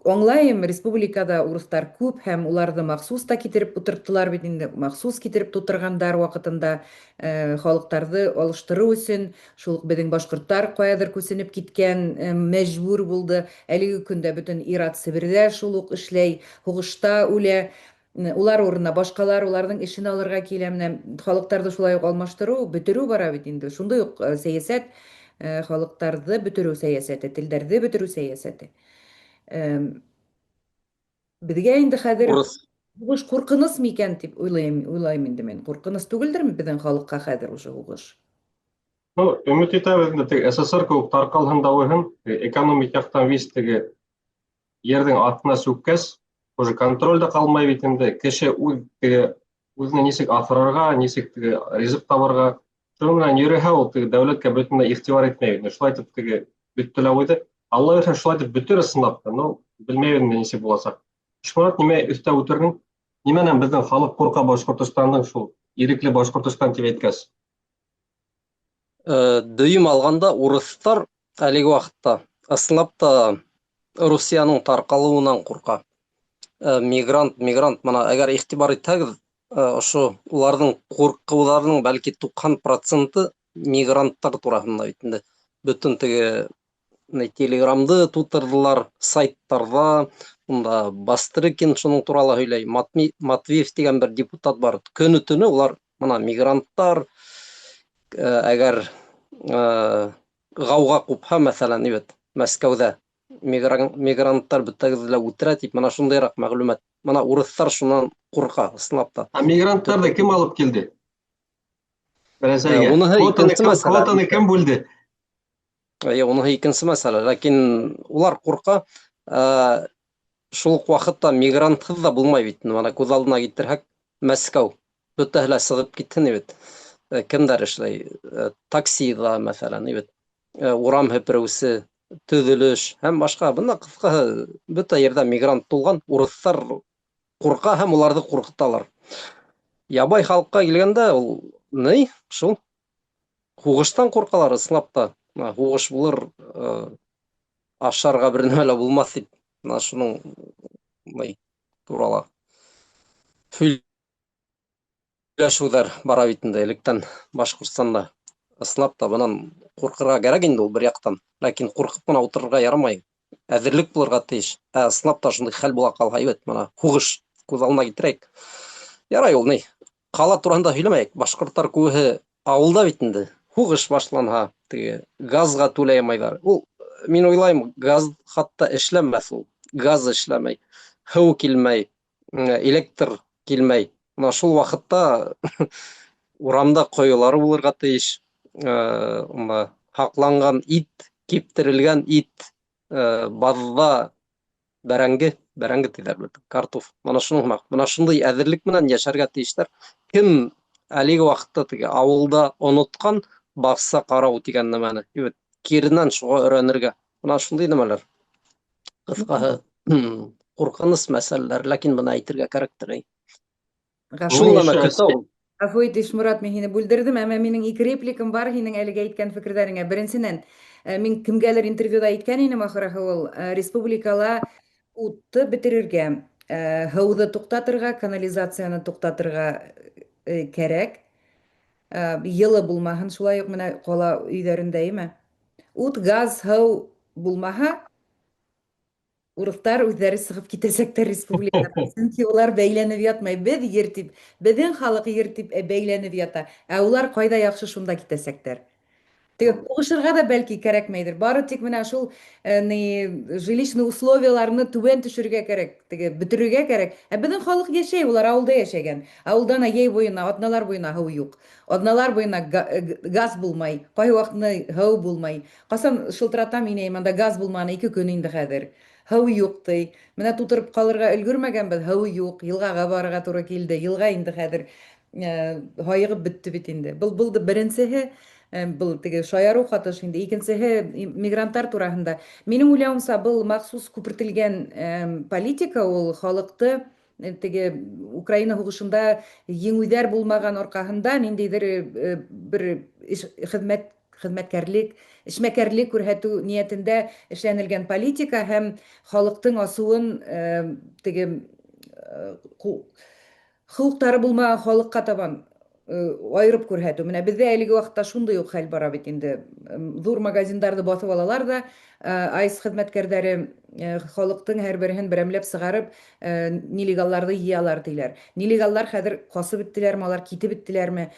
A: Аңлайым, республикала урыҫтар күп һәм уларҙы махсус та китереп ултырттылар бит инде, махсус китереп тултырғандар ваҡытында халыҡтарҙы алыштырыу өсөн. Шул уҡ беҙҙең башҡорттар ҡаяҙыр күсенеп киткән, мәжбүр булды. Әлеге көндә бөтөн ир-ат Себерҙә шул уҡ эшләй, һуғышта үлә. Улар урынына башҡалар уларҙың эшен алырға килә. Менә халыҡтарҙы шулай уҡ алмаштырыу, бөтөрөү бара бит инде. Шундай уҡ сәйәсәт, халыҡтарҙы бөтөрөү сәйәсәте, телдәрҙе бөтөрөү сәйәсәте. Беҙгә инде хәҙер
C: Урыҫ
A: һуғыш ҡурҡыныс микән тип уйлайым, уйлайым инде мин. Ҡурҡыныс түгелдерме беҙҙең халыҡҡа хәҙер уже һуғыш?
B: Ну, өмөт итәбеҙ инде, теге СССР кеүек тарҡалһын да уйһын, экономик яҡтан вис теге ерҙең аҫтына сүккәс, уже контроль дә ҡалмай бит инде. Кеше үҙ теге үҙенә нисек аҫырарға, нисек теге ризыҡ табырға, шуның менән йөрөһә, ул теге дәүләткә бөтөнләй иғтибар итмәй бит. Шулай итеп теге бөттө лә ҡуйҙы. Алла бирһә, шулай итеп бөтөр ысынлап та, но белмәйбеҙ инде нисек буласаҡ. Ишморат, нимә өҫтәп үтерҙең? Нимәнән беҙҙең халыҡ ҡурҡа Башҡортостандың шул ирекле Башҡортостан тип әйткәс?
C: Дөйөм алғанда урыҫтар әлеге ваҡытта ысынлап та Русияның тарҡалыуынан ҡурҡа. Мигрант, мигрант, мына әгәр иғтибар итһәгеҙ, ошо уларҙың ҡурҡыуҙарының бәлки 90 проценты мигранттар тураһында бит инде. Бөтөн теге телеграмды тутырҙылар, сайттарҙа, унда Бастрыкин шуның турала һөйләй, Матвеев тигән бер депутат бар. Көнө-төнө улар мына мигранттар, әгәр ғауға ҡупһа, мәҫәлән, бит, Мәскәүҙә мигранттар бөтәгеҙҙе лә үтерә тип, мына шундайыраҡ мәғлүмәт. Мына урыҫтар шунан ҡурҡа, ысынлап та.
B: Ә мигранттарҙы кем алып килде? Рәсәйгә.
C: Уныһы икенсе мәсьәлә.
B: Квотаны кем бүлде?
C: Эйе, уныһы икенсе мәсьәлә. Ләкин улар ҡурҡа. Шул уҡ ваҡытта мигрантһыҙ ҙа булмай бит. Мына күҙ алдына килтерһәк, Мәскәү бөтәһе лә сығып китһен бит. Кемдәр эшләй? Таксиҙа, мәҫәлән, бит. Урам һепереүсе, төҙөлөш һәм башҡа. Бына ҡыҫҡаһы, бөтә ерҙә мигрант тулған, урыҫтар ҡурҡа һәм уларҙы ҡурҡыталар. Ябай халыҡҡа килгәндә, ул ни, шул һуғыштан ҡурҡалар, ысынлап та. Мына һуғыш булыр, ашарға бер нәмә лә булмаҫ тип, мына шуның ни турала һөйләшеүҙәр бара бит инде электән Башҡортостанда. Ысынлап та бынан ҡурҡырға кәрәк инде ул бер яҡтан, ләкин ҡурҡып ҡына ултырырға ярамай. Әҙерлек булырға тейеш. Ә ысынлап та шундай хәл була ҡалһа, әйбәт, мына һуғыш күҙ алдына килтерәйек. Ярай ул ни. Ҡала тураһында һөйләмәйек. Башҡорттар күбеһе ауылда бит инде. Һуғыш башланһа, теге газға түләй алмайҙар. Ул, мин уйлайым, газ хатта эшләмәҫ ул. Газ эшләмәй, һыу килмәй, электр килмәй. Мына шул ваҡытта урамда ҡойолары булырға тейеш. Мына һаҡланған ит, киптерелгән ит, баҙҙа бәрәңге, бәрәңге тиҙәр бит, картоф. Мына шуның һымаҡ. Мына шундай әҙерлек менән йәшәргә тейештәр. Кем әлеге ваҡытта теге ауылда онотҡан баҡса ҡарау тигән нәмәне, бит, киренән шуға өйрәнергә. Мына шундай нәмәләр. Ҡыҫҡаһы, ҡурҡыныс мәсьәләләр, ләкин бына әйтергә кәрәктер. Шул нәмә көтә ул.
A: Ғәфү ит, Ишморат, мин һине бүлдерҙем, әммә минең ике репликам бар һинең әлеге әйткән фекерҙәреңә. Беренсенән, мин кемгәлер интервьюда әйткән инем, ахырыһы ул, республикала утты бөтөрөргә, һыуҙы туҡтатырға, канализацияны туҡтатырға кәрәк. Йылы булмаһын, шулай уҡ менә ҡала өйҙәрендә, име? Ут, газ, һыу булмаһа, урыҫтар үҙҙәре сығып китәсәктәр республикадан. Сөнки улар бәйләнеп ятмай. Беҙ ер тип, беҙҙең халыҡ ер тип бәйләнеп ята. Ә улар ҡайҙа яҡшы, шунда китәсәктәр. Теге һуғышырға ҙа бәлки кәрәкмәйҙер. Бары тик менә шул ни жилищный условияларны түбән төшөрөргә кәрәк, теге бөтөрөргә кәрәк. Ә беҙҙең халыҡ йәшәй, улар ауылда йәшәгән. Ауылдан йәй буйына, аҙналар буйына һыу юҡ. Аҙналар буйына газ булмай, ҡайһы ваҡытны һыу булмай. Ҡасан шылтыратам инәйем, анда газ булманы 2 көн инде хәҙер. Һыу юҡ ти. Менә тутырып ҡалырға өлгөрмәгәнбеҙ, һыу юҡ. Йылғаға барырға тура килде. Йылға инде хәҙер һайығып бөттө бит инде. Был булды беренсеһе, был теге шаярыу ҡатыш инде. Икенсеһе мигранттар тураһында. Минең уйлауымса, был махсус күпертелгән политика, ул халыҡты теге Украина һуғышында еңеүҙәр булмаған арҡаһында ниндәйҙер бер эш, хеҙмәт, хеҙмәткәрлек, эшмәкәрлек күрһәтеү ниәтендә эшләнелгән политика һәм халыҡтың асыуын теге хоҡуҡтары булмаған халыҡҡа табан айырып күрһәтеү. Менә беҙҙә әлеге ваҡытта шундай уҡ хәл бара бит инде. Ҙур магазиндарҙы баҫып алалар да, АЙС хеҙмәткәрҙәре халыҡтың һәр береһен берәмләп сығарып, нелегалларҙы йыялар тиләр. Нелегаллар хәҙер ҡасып бөттөләрме, алар китеп бөттөләрме?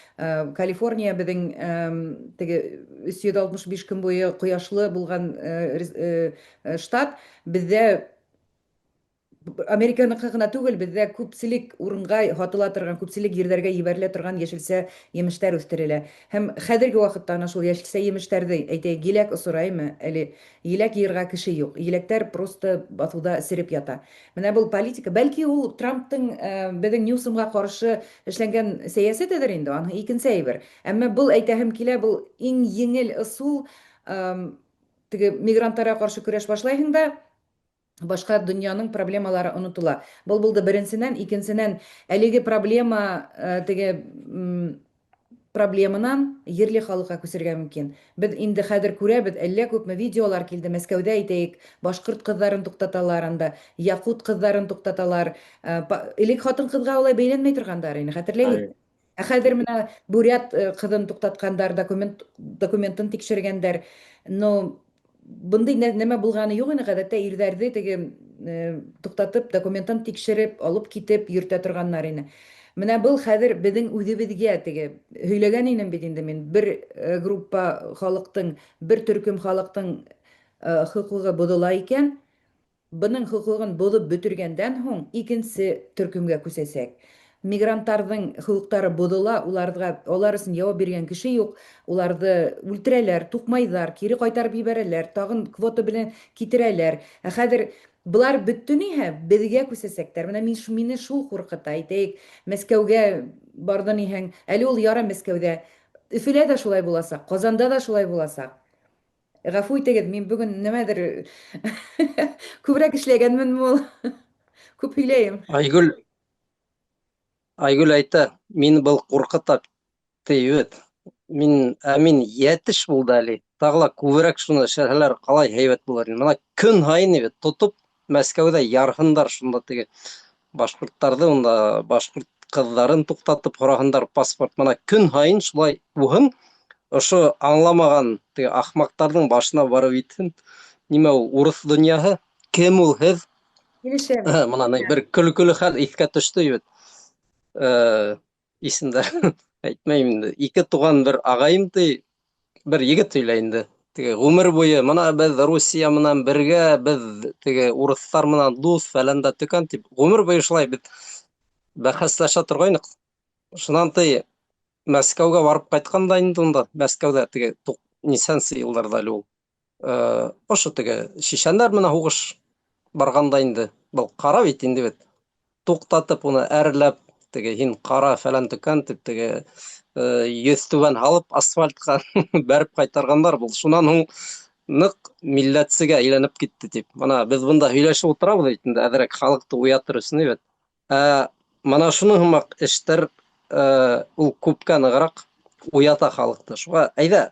A: Калифорния беҙҙең теге 365 көн буйы ҡояшлы булған штат, беҙҙә Американыкы гына түгел, бездә күпселек урынга һатыла торган, күпселек җирләргә җибәрелә торган яшелчә емешләр үстерелә. Һәм хәзерге вакытта ана шул яшелчә емешләрне, әйтәйек, еләк осыраймы, әле еләк йыерга кеше юк. Еләктәр просто басуда сереп ята. Менә был политика, бәлки ул Трамптың безнең Ньюсомга каршы эшләнгән сәясәтедер инде, аны икенче әйбер. Әмма был әйтәһем килә, был иң еңел ысул, теге мигрантларга каршы көрәш башлайһың да, башка дөньяның проблемалары онытыла. Был булды беренсенән, икенсенән, әлеге проблема теге проблеманан ерле халыкка күчергә мөмкин. Без инде хәзер күрәбез, әллә күпме видеолар килде Мәскәүдә, әйтәйек, башкорт кызларын туктаталар анда, якут кызларын туктаталар. Элек хатын-кызга алай бәйләнмәй торгандар инде, хәтерләйбез. Ә хәзер менә бурят кызын туктаткандар, документын тикшергәндәр. Но бындый нәмә булганы юк инде, гадәттә ирләрде теге туктатып, документын тикшереп, алып китеп йөртә торганнар ине. Менә был хәзер безнең үзебезгә теге һөйләгән инем бит инде мин, бер группа халыктың, бер төркем халыктың хокукы бозыла икән, Бының хокукын бозып бөтергәндән һуң икенче төркемгә күчәчәк. Мигрантларның хокуклары бозыла, уларга, алар өчен җавап биргән кеше юк, уларны үлтерәләр, тукмайлар, кире кайтарып җибәрәләр, тагын квота белән китерәләр. Ә хәзер болар бөтте ниһә, безгә күчәчәкләр. Менә мин, мине шул куркыта. Әйтәйек, Мәскәүгә барды ниһәң, әле ул яра Мәскәүдә. Өфелә дә шулай булачак, Казанда да шулай булачак. Гафу итегез, мин бүген нимәдер күбрәк эшләгәнменме ул? Күп һөйләйем.
C: Айгөл Айгөл әйтә, мин был куркыта ти бит. Мин, ә мин йәтеш булды әле. Тағы ла күбрәк шуны эшләһәләр қалай һәйбәт булыр иде. Мына көн һайын бит тотып Мәскәүҙә ярһындар шунда теге башҡорттарҙы, унда башҡорт ҡыҙҙарын туҡтатып һораһындар паспорт. Мына көн һайын шулай булһын, ошо аңламаған теге ахмаҡтарҙың башына барып етһен. Нимә ул урыҫ донъяһы? Кем ул һеҙ?
A: Килешәм.
C: Мына бер көлкөлө хәл иҫкә төштө бит. Исемдә әйтмәйем инде. Ике туған бер ағайым ти, бер егет һөйләй инде. Теге ғүмер буйы мына беҙ Русия менән бергә, беҙ теге урыҫтар менән дуҫ, фәлән дә төкән тип ғүмер буйы шулай беҙ бәхәсләшә торғайныҡ. Шунан ти Мәскәүгә барып ҡайтҡан да инде унда, Мәскәүҙә теге нисәнсе йылдарҙа әле ул. Ошо теге шишәндәр менән һуғыш барғанда инде был ҡара бит инде бит. Туҡтатып уны әрләп, теге һин ҡара фәлән төкән тип теге йөҙ түбән һалып асфальтҡа бәреп ҡайтарғандар был. Шунан һуң ныҡ милләтсегә әйләнеп китте тип. Мына беҙ бында һөйләшеп ултырабыҙ бит инде, әҙерәк халыҡты уятыр өсөн бит. Ә мына шуның һымаҡ эштәр ул күпкә нығыраҡ уята халыҡты. Шуға әйҙә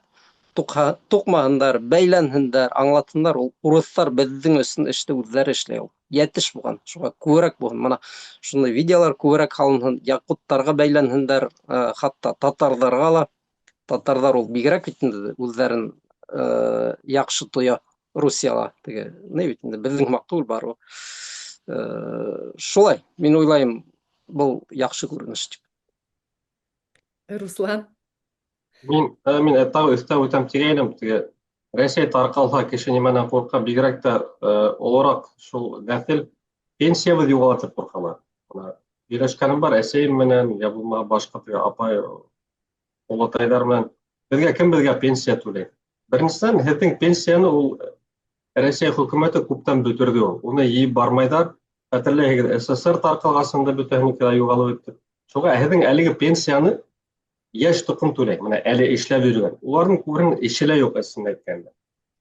C: туҡмаһындар, бәйләнһендәр, аңлатһындар. Ул урыҫтар беҙҙең өсөн эште үҙҙәре эшләй ул. Йәтеш булған, шуға күберәк булһын. Мына шундай видеолар күберәк һалынһын, яҡуттарға бәйләнһендәр, хатта татарҙарға ла. Татарҙар ул бигерәк бит инде үҙҙәрен яҡшы тоя Русияла. Теге, ни бит инде, беҙҙең һымаҡ түгел барыбер. Шулай, мин уйлайым, был яҡшы күренеш тип.
A: Руслан?
B: Мин тағы өҫтәп үтәм тигәйнем, теге Рәсәй тарҡалһа, кеше нимәнән ҡурҡа, бигерәк тә олораҡ шул нәҫел пенсиябыҙ юғала тип ҡурҡалар. Бына һөйләшкәнем бар, әсәйем менән, йә булмаһа башҡа теге апай, олатайҙар менән. Беҙгә кем беҙгә пенсия түләй? Беренсенән, һеҙҙең пенсияны ул Рәсәй хөкүмәте күптән бөтөрҙө ул. Уны йыйып бармайҙар. Хәтерләйһегеҙ, СССР тарҡалғас инде бөтәһенеке лә юғалып бөттө. Шуға һеҙҙең әлеге пенсияны йәш тоҡом түләй, мына әле эшләп йөрөгән. Уларҙың күбеһенең эше лә юҡ, ысын әйткәндә.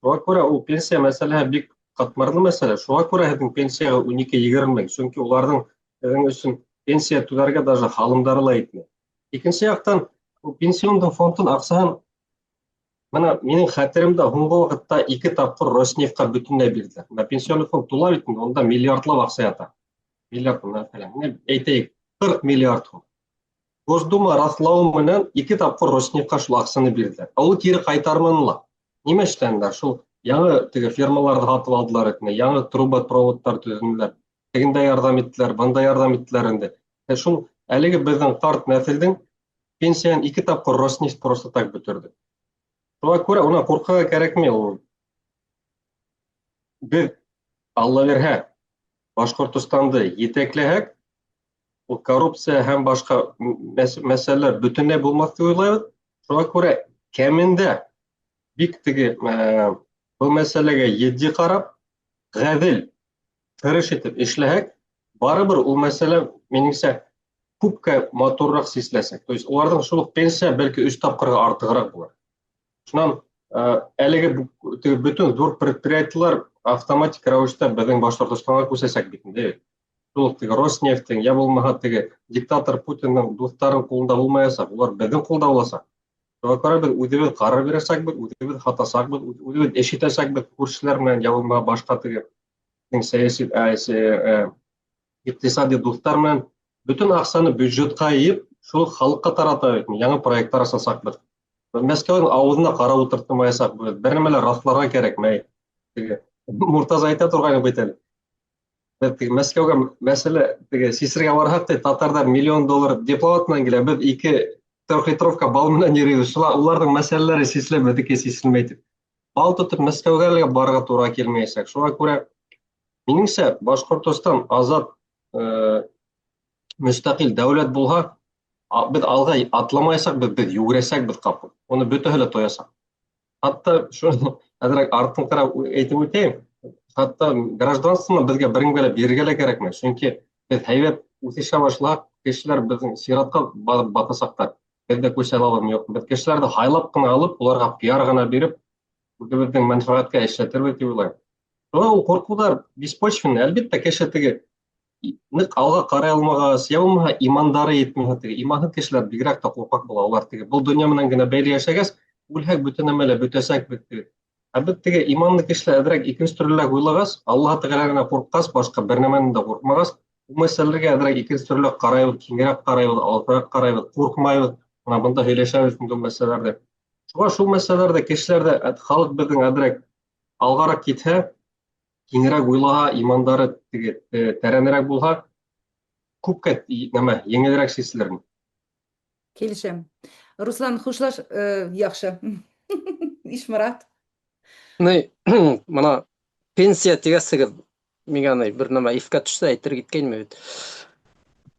B: Шуға күрә ул пенсия мәсьәләһе бик ҡатмарлы мәсьәлә. Шуға күрә һеҙҙең пенсияға ун ике егерме мең. Сөнки уларҙың һеҙҙең өсөн пенсия түләргә даже һалымдары ла етмәй. Икенсе яҡтан, ул пенсионный фондтың аҡсаһын мына минең хәтеремдә һуңғы ваҡытта 2 тапҡыр Роснефтьҡа бөтөнләй бирҙеләр. Мына пенсионный фонд тула бит инде, унда миллиардлап аҡса ята. Миллиард, мәҫәлән, менә әйтәйек, 40 миллиард һум. Госдума раҫлауы менән 2 тапҡыр Роснефтьҡа шул аҡсаны бирҙеләр. Ә ул кире ҡайтарманылар. Нимә эшләнеләр? Шул яңы теге фермаларҙы һатып алдылар итне, яңы трубопроводтар төҙөнөләр. Тегендә ярҙам иттеләр, бында ярҙам иттеләр инде. Ә шул әлеге беҙҙең ҡарт нәҫелдең пенсияны 2 тапҡыр Роснефть просто так бөтөрҙө. Шуға күрә уна ҡурҡырға кәрәкмәй ул. Беҙ, Алла бирһә, Башҡортостанды етәкләһәк, ул коррупция һәм башҡа мәсьәләләр бөтөнләй булмаҫ тип уйлайбыҙ. Шуға күрә кәмендә бик теге был мәсьәләгә етди ҡарап, ғәҙел, тырыш итеп эшләһәк, барыбер ул мәсьәлә, минеңсә, күпкә матурыраҡ сиселәсәк. То есть уларҙың шул уҡ пенсия бәлки өс тапҡырға артығыраҡ булыр. Шунан әлеге теге бөтөн ҙур предприятиелар автоматик рәүештә беҙҙең Башҡортостанға күсәсәк бит инде. Шул уҡ теге Роснефтең, йә булмаһа теге диктатор Путиндың дуҫтарының ҡулында булмаясаҡ, улар беҙҙең ҡулда буласаҡ. Шуға күрә беҙ үҙебеҙ ҡарар бирәсәкбеҙ, үҙебеҙ һатасаҡбыҙ, үҙебеҙ эш итәсәкбеҙ күршеләр менән, йә булмаһа башҡа теге сәйәси, иҡтисади дуҫтар менән бөтөн аҡсаны бюджетҡа йыйып, шул халыҡҡа тарата бит, яңы проекттар асасаҡбыҙ. Мәскәүҙең ауыҙына ҡарап ултыртмаясаҡбыҙ, бер нәмә лә раҫларға кәрәкмәй. Теге Муртаза әйтә торғайны бит әле. Беҙ теге Мәскәүгә мәсьәлә теге сисергә барһаҡ, ти, татарҙар миллион доллар дипломат менән килә, беҙ ике трехлитровка бал менән йөрөйбөҙ. Шуға уларҙың мәсьәләләре сиселә, беҙҙеке сиселмәй тип. Бал тотоп Мәскәүгә лә барырға тура килмәйәсәк. Шуға күрә, минеңсә, Башҡортостан азат мөстәҡил дәүләт булһа, беҙ алға атламаясаҡбыҙ, беҙ йүгерәсәкбеҙ ҡапыл. Уны бөтәһе лә тоясаҡ. Хатта шуны әҙерәк артын ҡарап әйтеп үтәйем. Хатта гражданствоны беҙгә бер кемгә лә бирергә лә кәрәкмәй. Сөнки беҙ һәйбәт үҫешә башлаһаҡ, кешеләр беҙҙең сиратҡа барып баҫасаҡтар. Беҙ ҙә күсә алабыҙмы, юҡмы? Беҙ кешеләрҙе һайлап ҡына алып, уларға пиар ғына биреп, үҙебеҙҙең мәнфәғәткә эшләтербеҙ тип уйлайым. Шуға ул ҡурҡыуҙар беспочвенный. Әлбиттә, кеше теге ныҡ алға ҡарай алмағас, йә булмаһа имандары етмәһә, теге иманһыҙ кешеләр бигерәк тә ҡурҡаҡ була. Улар теге был донъя менән генә бәйле йәшәгәс, үлһәк бөтә нәмә лә бөтәсәк бит теге. Ә беҙ теге иманлы кешеләр әҙерәк икенсе төрлөрәк уйлағас, Аллаһ Тәғәлә генә ҡурҡҡас, башҡа бер нәмәнән дә ҡурҡмағас, ул мәсьәләләргә әҙерәк икенсе төрлө ҡарайбыҙ, киңерәк ҡарайбыҙ, алыҫыраҡ ҡарайбыҙ, ҡурҡмайбыҙ. Бына бында һөйләшәбеҙ инде ул мәсьәләләрҙе. Шуға шул мәсьәләләрҙә кешеләр ҙә, халыҡ беҙҙең әҙерәк алғараҡ китһә, киңерәк уйлаһа, имандары теге тәрәнерәк булһа, күпкә нәмә еңелерәк сиселер.
A: Килешәм. Руслан, хушлаш, яҡшы. Ишморат.
C: Ни, бына пенсия тигәсегеҙ, миңә ни бер нәмә иҫкә төштө, әйтер киткәйнем бит.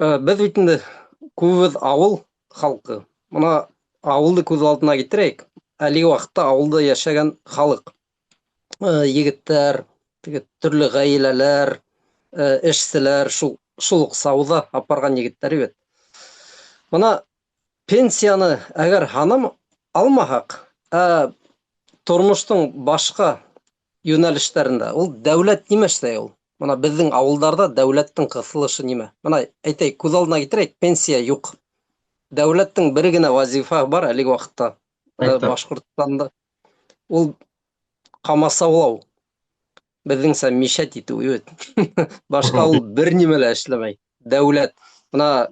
C: Беҙ бит инде күбебеҙ ауыл халҡы. Бына ауылды күҙ алдына килтерәйек. Әлеге ваҡытта ауылда йәшәгән халыҡ, егеттәр, теге төрлө ғаиләләр, эшселәр, шул шул уҡ сауҙа апарған егеттәр бит. Бына пенсияны әгәр һанам алмаһаҡ, ә тормоштоң башҡа йүнәлештәрендә ул дәүләт нимә эшләй ул? Бына беҙҙең ауылдарҙа дәүләттең ҡыҫылышы нимә? Бына әйтәйек, күҙ алдына килтерәйек, пенсия юҡ. Дәүләттең бер генә вазифаһы бар әлеге ваҡытта Башҡортостанда. Ул ҡамасаулау. Беҙҙеңсә мешать итеү бит. Башҡа ул бер нимә лә эшләмәй. Дәүләт. Бына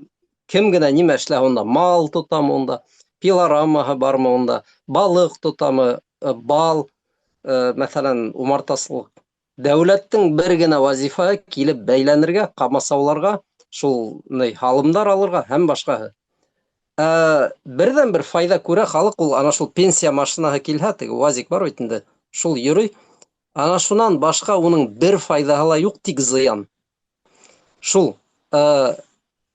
C: кем генә нимә эшләһә унда, мал тотамы унда, пилорамаһы бармы унда, балыҡ тотамы, бал, мәҫәлән, умартасылыҡ. Дәүләттең бер генә вазифаһы килеп бәйләнергә, ҡамасауларға, шул ни һалымдар алырға һәм башҡаһы. Ә берҙән-бер файҙа күрә халыҡ ул ана шул пенсия машинаһы килһә, теге УАЗик бар бит инде, шул йөрөй. Ана шунан башҡа уның бер файҙаһы ла юҡ, тик зыян. Шул. Ә,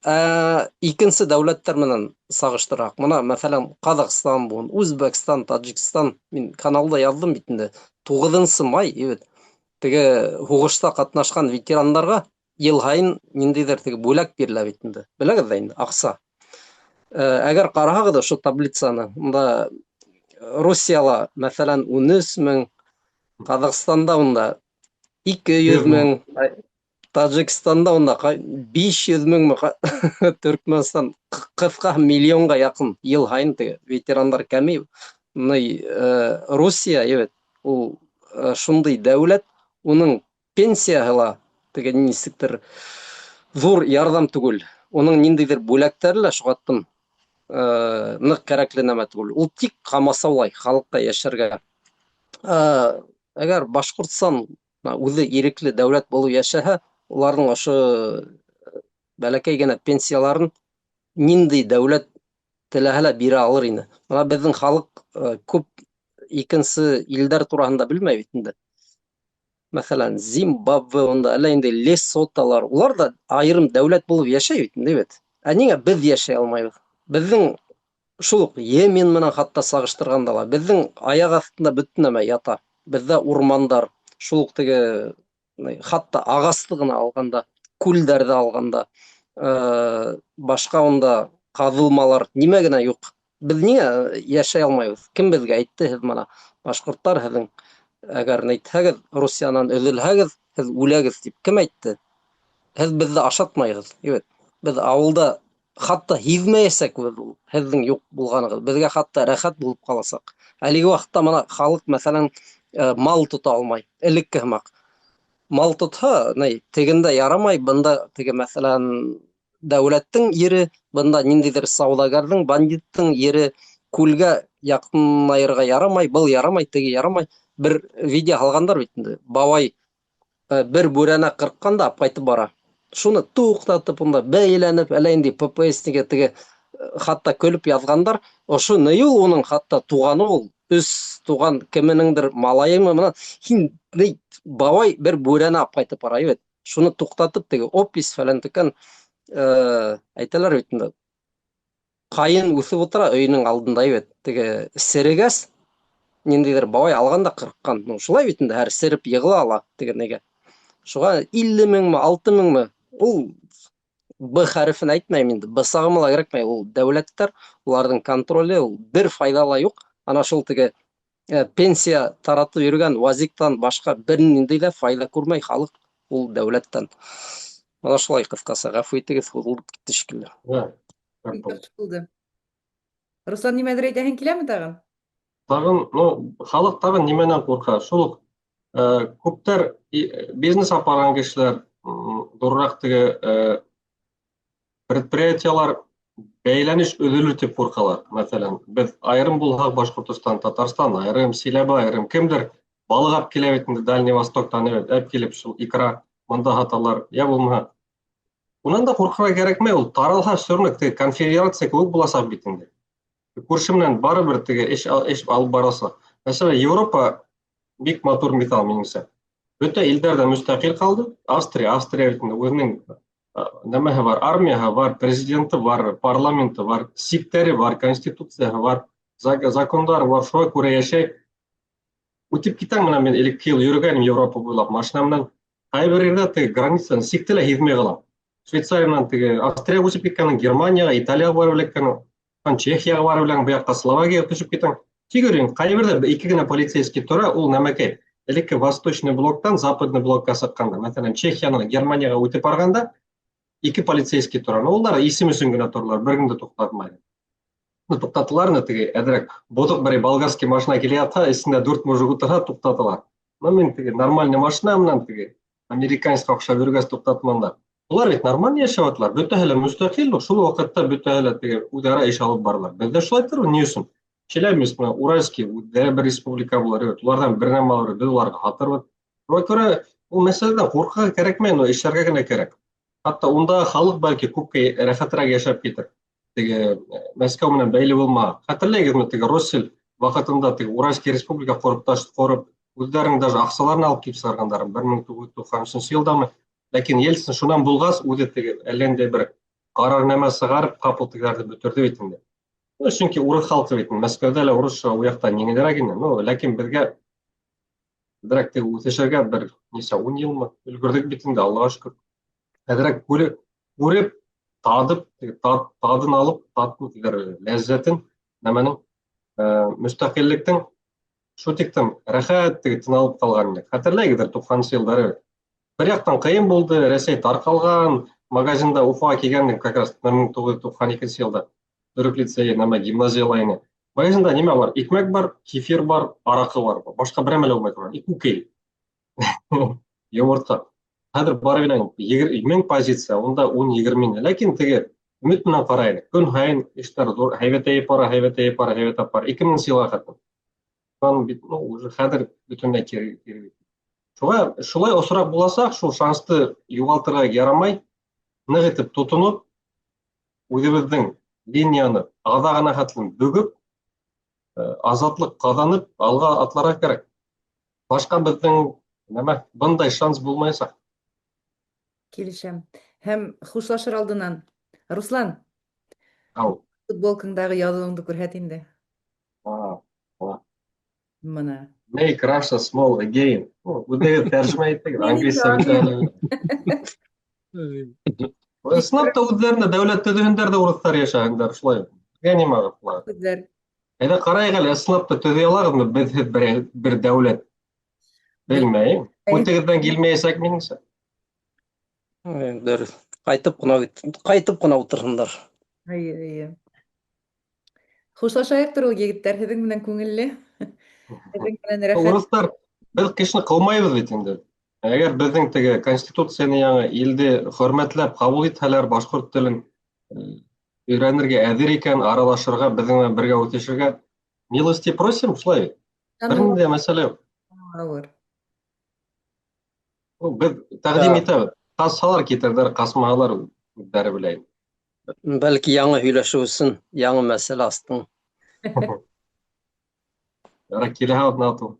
C: ә икенсе дәүләттәр менән сағыштыраҡ. Мына, мәҫәлән, Ҡаҙағстан булһын, Үзбәкстан, Таджикстан, мин каналда яҙҙым бит инде. 9 май, бит. Теге һуғышта ҡатнашҡан ветерандарға йыл һайын ниндәйҙер теге бүләк бирелә бит инде. Беләгеҙ ҙә инде, аҡса. Әгәр ҡараһағыҙ ошо таблицаны, унда Русияла, мәҫәлән, 13 мең, Ҡаҙағстанда унда 200 мең, Таджикстанда унда 500 меңме, Төркмәнстан ҡыҫҡа миллионға яҡын йыл һайын теге ветерандар кәмей. Русия, бит, ул шундай дәүләт, уның пенсияһы ла теге нисектер ҙур ярҙам түгел. Уның ниндәйҙер бүләктәре лә шуғаттым ныҡ кәрәкле нәмә түгел. Ул тик ҡамасаулай халыҡҡа йәшәргә. Әгәр Башҡортостан үҙе ирекле дәүләт булып йәшәһә, уларҙың ошо бәләкәй генә пенсияларын ниндәй дәүләт теләһә лә бирә алыр ине. Бына беҙҙең халыҡ күп икенсе илдәр тураһында белмәй бит инде. Мәҫәлән, Зимбабве унда, әллә инде Лесоталар, улар ҙа айырым дәүләт булып йәшәй бит инде бит. Ә ниңә беҙ йәшәй алмайбыҙ? Беҙҙең шул уҡ Йемен менән хатта сағыштырғанда ла беҙҙең аяҡ аҫтында бөтөн нәмә ята. Беҙҙә урмандар, шул уҡ теге хатта ағасты ғына алғанда, күлдәрҙе алғанда, башҡа унда ҡаҙылмалар, нимә генә юҡ. Беҙ ниңә йәшәй алмайбыҙ? Кем беҙгә әйтте, һеҙ мына башҡорттар, һеҙҙең әгәр әйтһәгеҙ, Русиянан өҙөлһәгеҙ, һеҙ үләгеҙ тип кем әйтте? Һеҙ беҙҙе ашатмайһығыҙ, бит. Беҙ ауылда хатта һиҙмәйәсәкбеҙ ул һеҙҙең юҡ булғанығыҙ. Беҙгә хатта рәхәт булып ҡаласаҡ. Әлеге ваҡытта мына халыҡ, мәҫәлән, мал тота алмай, элекке һымаҡ. Мал тотһа, ни, тегендә ярамай, бында теге, мәҫәлән, дәүләттең ере, бында ниндәйҙер сауҙагәрҙең, бандиттың ере, күлгә яҡынайырға ярамай, был ярамай, теге ярамай. Бер видео һалғандар бит инде. Бабай бер бүрәнә ҡырҡҡан да ҡайтып бара. Шуны туҡтатып, унда бәйләнеп, әллә инде ППСниге теге хатта көлөп яҙғандар. Ошо ни ул уның хатта туғаны ул, өс туған кеменеңдер малайымы, мына һин ни, бабай бер бүрәнә алып ҡайтып бара бит. Шуны туҡтатып теге опись фәлән текән әйтәләр бит инде. Ҡайын үҫеп ултыра өйөнөң алдында бит. Теге серегәс ниндәйҙер бабай алған да ҡырҡҡан. Ну, шулай бит инде, һәр сереп йығыла ала теге нигә. Шуға 50 меңме, 6 меңме? Ул Б хәрефен әйтмәйем инде. Бысағыма ла кәрәкмәй. Ул дәүләттәр, уларҙың контроле, ул бер файҙа ла юҡ. Ана шул теге пенсия таратып йөрөгән вазиктан башҡа бер ниндәй ҙә файҙа күрмәй халыҡ ул дәүләттән. Ана шулай ҡыҫҡаса, ғәфү итегеҙ, һуҙылып китте шикелле.
A: Бик яҡшы булды. Руслан, нимәлер әйтәһең киләме тағын?
B: Тағын, ну, халыҡ тағын нимәнән ҡурҡа? Шул уҡ күптәр бизнес алып барған кешеләр, ҙурыраҡ теге предприятиелар бәйләнеш өҙөлөр тип ҡурҡалар. Мәҫәлән, беҙ айырым булһаҡ, Башҡортостан, Татарстан айырым, Силәбе айырым, кемдер балыҡ алып килә бит инде Дальний Востоктан, әп килеп шул икра мында һаталар, йә булмаһа. Унан да ҡурҡырға кәрәкмәй, ул таралһа, все равно теге конфедерация кеүек буласаҡ бит инде. Күрше менән барыбер теге эш алып барасаҡ. Мәсәлән, Европа бик матур миҫал минеңсә. Бөтә илдәр ҙә мөстәҡил ҡалды. Австрия бит инде үҙенең нәмәһе бар, армияһы бар, президенты бар, парламенты бар, сиктәре бар, конституцияһы бар, закондары бар, шуға күрә йәшәй. Үтеп китәм менән мин элекке йыл йөрөгәнем Европа буйлап машина менән. Ҡайһы бер ерҙә теге границаны сикте лә һиҙмәй ҡалам. Швейцария менән теге Австрияға күсеп киткәнең, Германияға, Италияға барып эләккәнең, Чехияға барып эләккән, был яҡта Словакияға төшөп китәң. Тик йөрөйөң, ҡайһы берҙә ике генә полицейский тора, ул нәмәкәй. Элекке восточный блоктан западный блокка сыҡҡанда, мәҫәлән, Чехиянан Германияға үтеп барғанда ике полицейский тора. Но улар исем өсөн генә торалар, бер кем дә туҡтатмай. Ну, туҡтаталар инде теге әҙерәк боҙоҡ бер болгарский машина килә ятһа, эсендә дүрт мужик ултырһа, туҡтаталар. Но мин теге нормальный машина менән теге американецҡа оҡшап йөрөгәс туҡтатмандар. Улар бит нормаль йәшәп яталар, бөтәһе лә мөстәҡил, шул ваҡытта бөтәһе лә теге үҙ-ара эш алып баралар. Беҙҙә шулай тор, ни өсөн? Челябинск менән Уральский үҙҙәре бер республика булар, evet, уларҙан бер нәмә алыр, беҙ уларға һатырбыҙ. Шуға күрә ул мәсьәләдән ҡурҡырға кәрәкмәй, но эшләргә генә кәрәк. Хатта унда халыҡ бәлки күпкә рәхәтерәк йәшәп китер. Теге Мәскәү менән бәйле булма. Хәтерләйһегеҙме, теге Россель ваҡытында теге Уральский республика ҡороп таш ҡороп, үҙҙәренең даже аҡсаларын алып килеп сығарғандар 1993 йылдамы? Ләкин Ельцин шунан булғас, үҙе теге әллә ниндәй бер ҡарар нәмә сығарып, ҡапыл тегеләрҙе бөтөрҙө бит инде. Ну, сөнки урыҫ халҡы бит, Мәскәүҙә лә урыҫса ул яҡта еңелерәк ине. Ну, ләкин беҙгә әҙерәк теге үҫешергә бер нисә 10 йылмы өлгөрҙөк бит инде, Аллаға шөкөр. Әҙерәк күреп, татып, тадын алып, татын тиҙәр, ләззәтен нәмәнең, мөстәҡиллектең шул тиклем рәхәт теге тын алып ҡалған инек. Хәтерләйһегеҙҙер, туҡһанынсы йылдары. Бер яҡтан ҡыйын булды, Рәсәй тарҡалған, магазинда Уфаға килгәндең как раз 1992 йылда. Төрөк лицейы, нәмә гимназияла ине. Магазинда нимә бар? Икмәк бар, кефир бар, араҡы бар. Башҡа бер нәмә лә булмай торған. И күкәй. Йомортҡа. Хәҙер барып инәң, 1000 позиция, унда 10-20 ине. Ләкин теге өмөт менән ҡарайыҡ. Көн һайын эштәр ҙур, һәйбәтәйеп бара, һәйбәтәйеп бара, һәйбәтәйеп бара. 2000 йылға хәтле. Шунан бит, ну, уже хәҙер бөтөнләй кире. Шуға шулай осраҡ буласаҡ, шул шансты юғалтырға ярамай, ныҡ итеп тотоноп, үҙебеҙҙең линияны аҙағына хәтлем бөгөп, азатлыҡ ҡаҙанып, алға атларға кәрәк. Башҡа беҙҙең Нәмә, бындай шанс булмаясаҡ.
A: Килешәм. Һәм хушлашыр алдынан, Руслан,
B: Ау.
A: Футболкаңдағы яҙыуыңды күрһәт инде.
B: А,
A: Мына.
B: Make Russia small again. Үҙегеҙ тәржемә иттегеҙ. Англисса бит әле. Ысынлап та үҙҙәренә дәүләт төҙөһөндәр ҙә урыҫтар йәшәһендәр, шулай. Беҙгә нимә ҡылар?
A: Үҙҙәр.
B: Әйҙә ҡарайыҡ әле, ысынлап та төҙөй алағыҙмы беҙһеҙ бер дәүләт? Белмәйем. Күтегеҙҙән килмәйәсәк минеңсә.
C: Дөрөҫ. Ҡайтып ҡына ҡайтып ҡына ултырһындар.
A: Эйе, эйе. Хушлашайыҡтыр ул, егеттәр, һеҙҙең менән күңелле. Һеҙҙең менән рәхәт.
B: Урыҫтар, беҙ кешене ҡыумайбыҙ бит инде. Әгәр беҙҙең теге конституцияны яңы илде хөрмәтләп ҡабул итһәләр, башҡорт телен өйрәнергә әҙер икән, аралашырға, беҙҙең менән бергә үҫешергә, милости просим, шулай бит. Бер ниндәй мәсьәлә юҡ.
A: Ауыр.
B: Беҙ тәҡдим итәбеҙ. Ҡасһалар китерҙәр, ҡасмаһалар үҙҙәре белә инде.
C: Бәлки яңы һөйләшеү өсөн яңы мәсьәлә астың.
B: Ярай, киләһе аҙна атыу.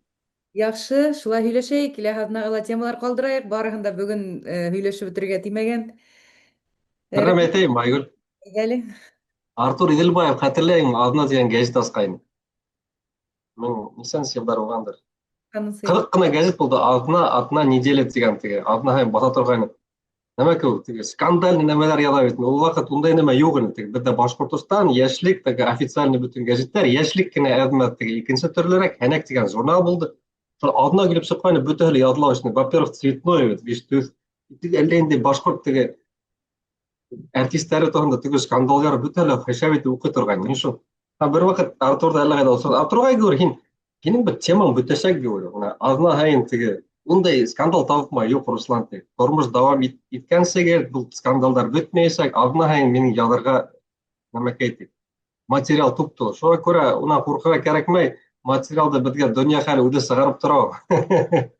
A: Яҡшы, шулай һөйләшәйек, киләһе аҙнаға ла темалар ҡалдырайыҡ, барыһын да бөгөн һөйләшеп бөтөргә тимәгән.
B: Бер нәмә әйтәйем, Айгөл.
A: Әйҙә.
B: Артур Иҙелбаев, хәтерләйһеңме, Аҙна тигән гәзит асҡайны. Мең нисәнсе йылдар булғандыр. Ҡыҙыҡ ҡына гәзит булды, Аҙна, атна, неделя тигән теге, аҙна һайын баҫа торғайны. Нәмә ул теге скандальный нәмәләр яҙа бит. Ул ваҡыт ундай нәмә юҡ ине. Теге беҙҙә Башҡортостан, Йәшлек, теге официальный бөтөн гәзиттәр, Йәшлек кенә әҙмә теге икенсе төрлөрәк, Һәнәк тигән журнал булды. Шул аҙна килеп сыҡҡайны, бөтәһе лә яҙыла өсөн. Во-первых, цветной бит, биш төҫ. Теге әллә инде башҡорт теге артистары тураһында теге скандалдар бөтәһе лә хәшәп итеп уҡый торғайны. Мин шул бер ваҡыт Артурҙы әллә ҡайҙа осрат. Артурға говорю, һин һинең бит темаң бөтәсәк, говорю. Бына аҙна һайын теге ундай скандал табыпмы? Юҡ, Руслан, ти. Тормош дауам иткәнсегә был скандалдар бөтмәйәсәк, аҙна һайын минең яҙырға нәмәкәй ти. Материал туп-тулы. Шуға күрә унан ҡурҡырға кәрәкмәй. Материалды беҙгә донъя хәле үҙе сығарып тора.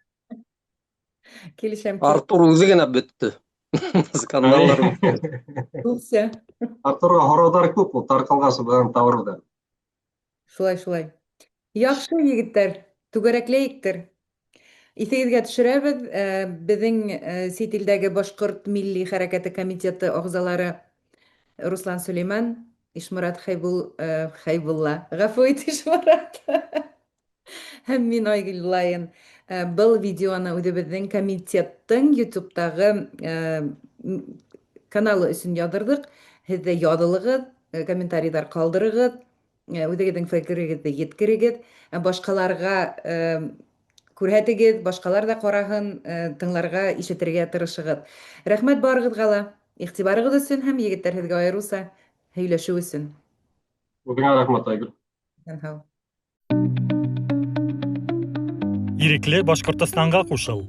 A: Килешәм.
C: Артур үҙе генә бөттө. Скандалдар.
A: Булса.
B: Артурға һорауҙар күп, ул тарҡалғас бынан табыр ҙа.
A: Шулай, шулай. Яҡшы, егеттәр, түгәрәкләйектер. Иҫегеҙгә төшөрәбеҙ, беҙҙең сит илдәге башҡорт милли хәрәкәте комитеты ағзалары Руслан Сөләйман, Ишморат Хәйбулла. Ғәфү ит, Ишморат. Һәм мин Айгөл Лайын. Был видеоны үҙебеҙҙең комитеттың YouTube'тағы каналы өсөн яҙырҙыҡ. Һеҙ ҙә яҙылығыҙ, комментарийҙар ҡалдырығыҙ, үҙегеҙҙең фекерегеҙҙе еткерегеҙ, башҡаларға күрһәтегеҙ, башҡалар ҙа ҡараһын, тыңларға, ишетергә тырышығыҙ. Рәхмәт барығыҙға ла иғтибарығыҙ өсөн һәм егеттәр һеҙгә айырыуса һөйләшеү өсөн.
B: Үҙеңә рәхмәт, Айгөл.
A: Һау.
D: Ирекле Башҡортостанға ҡушыл.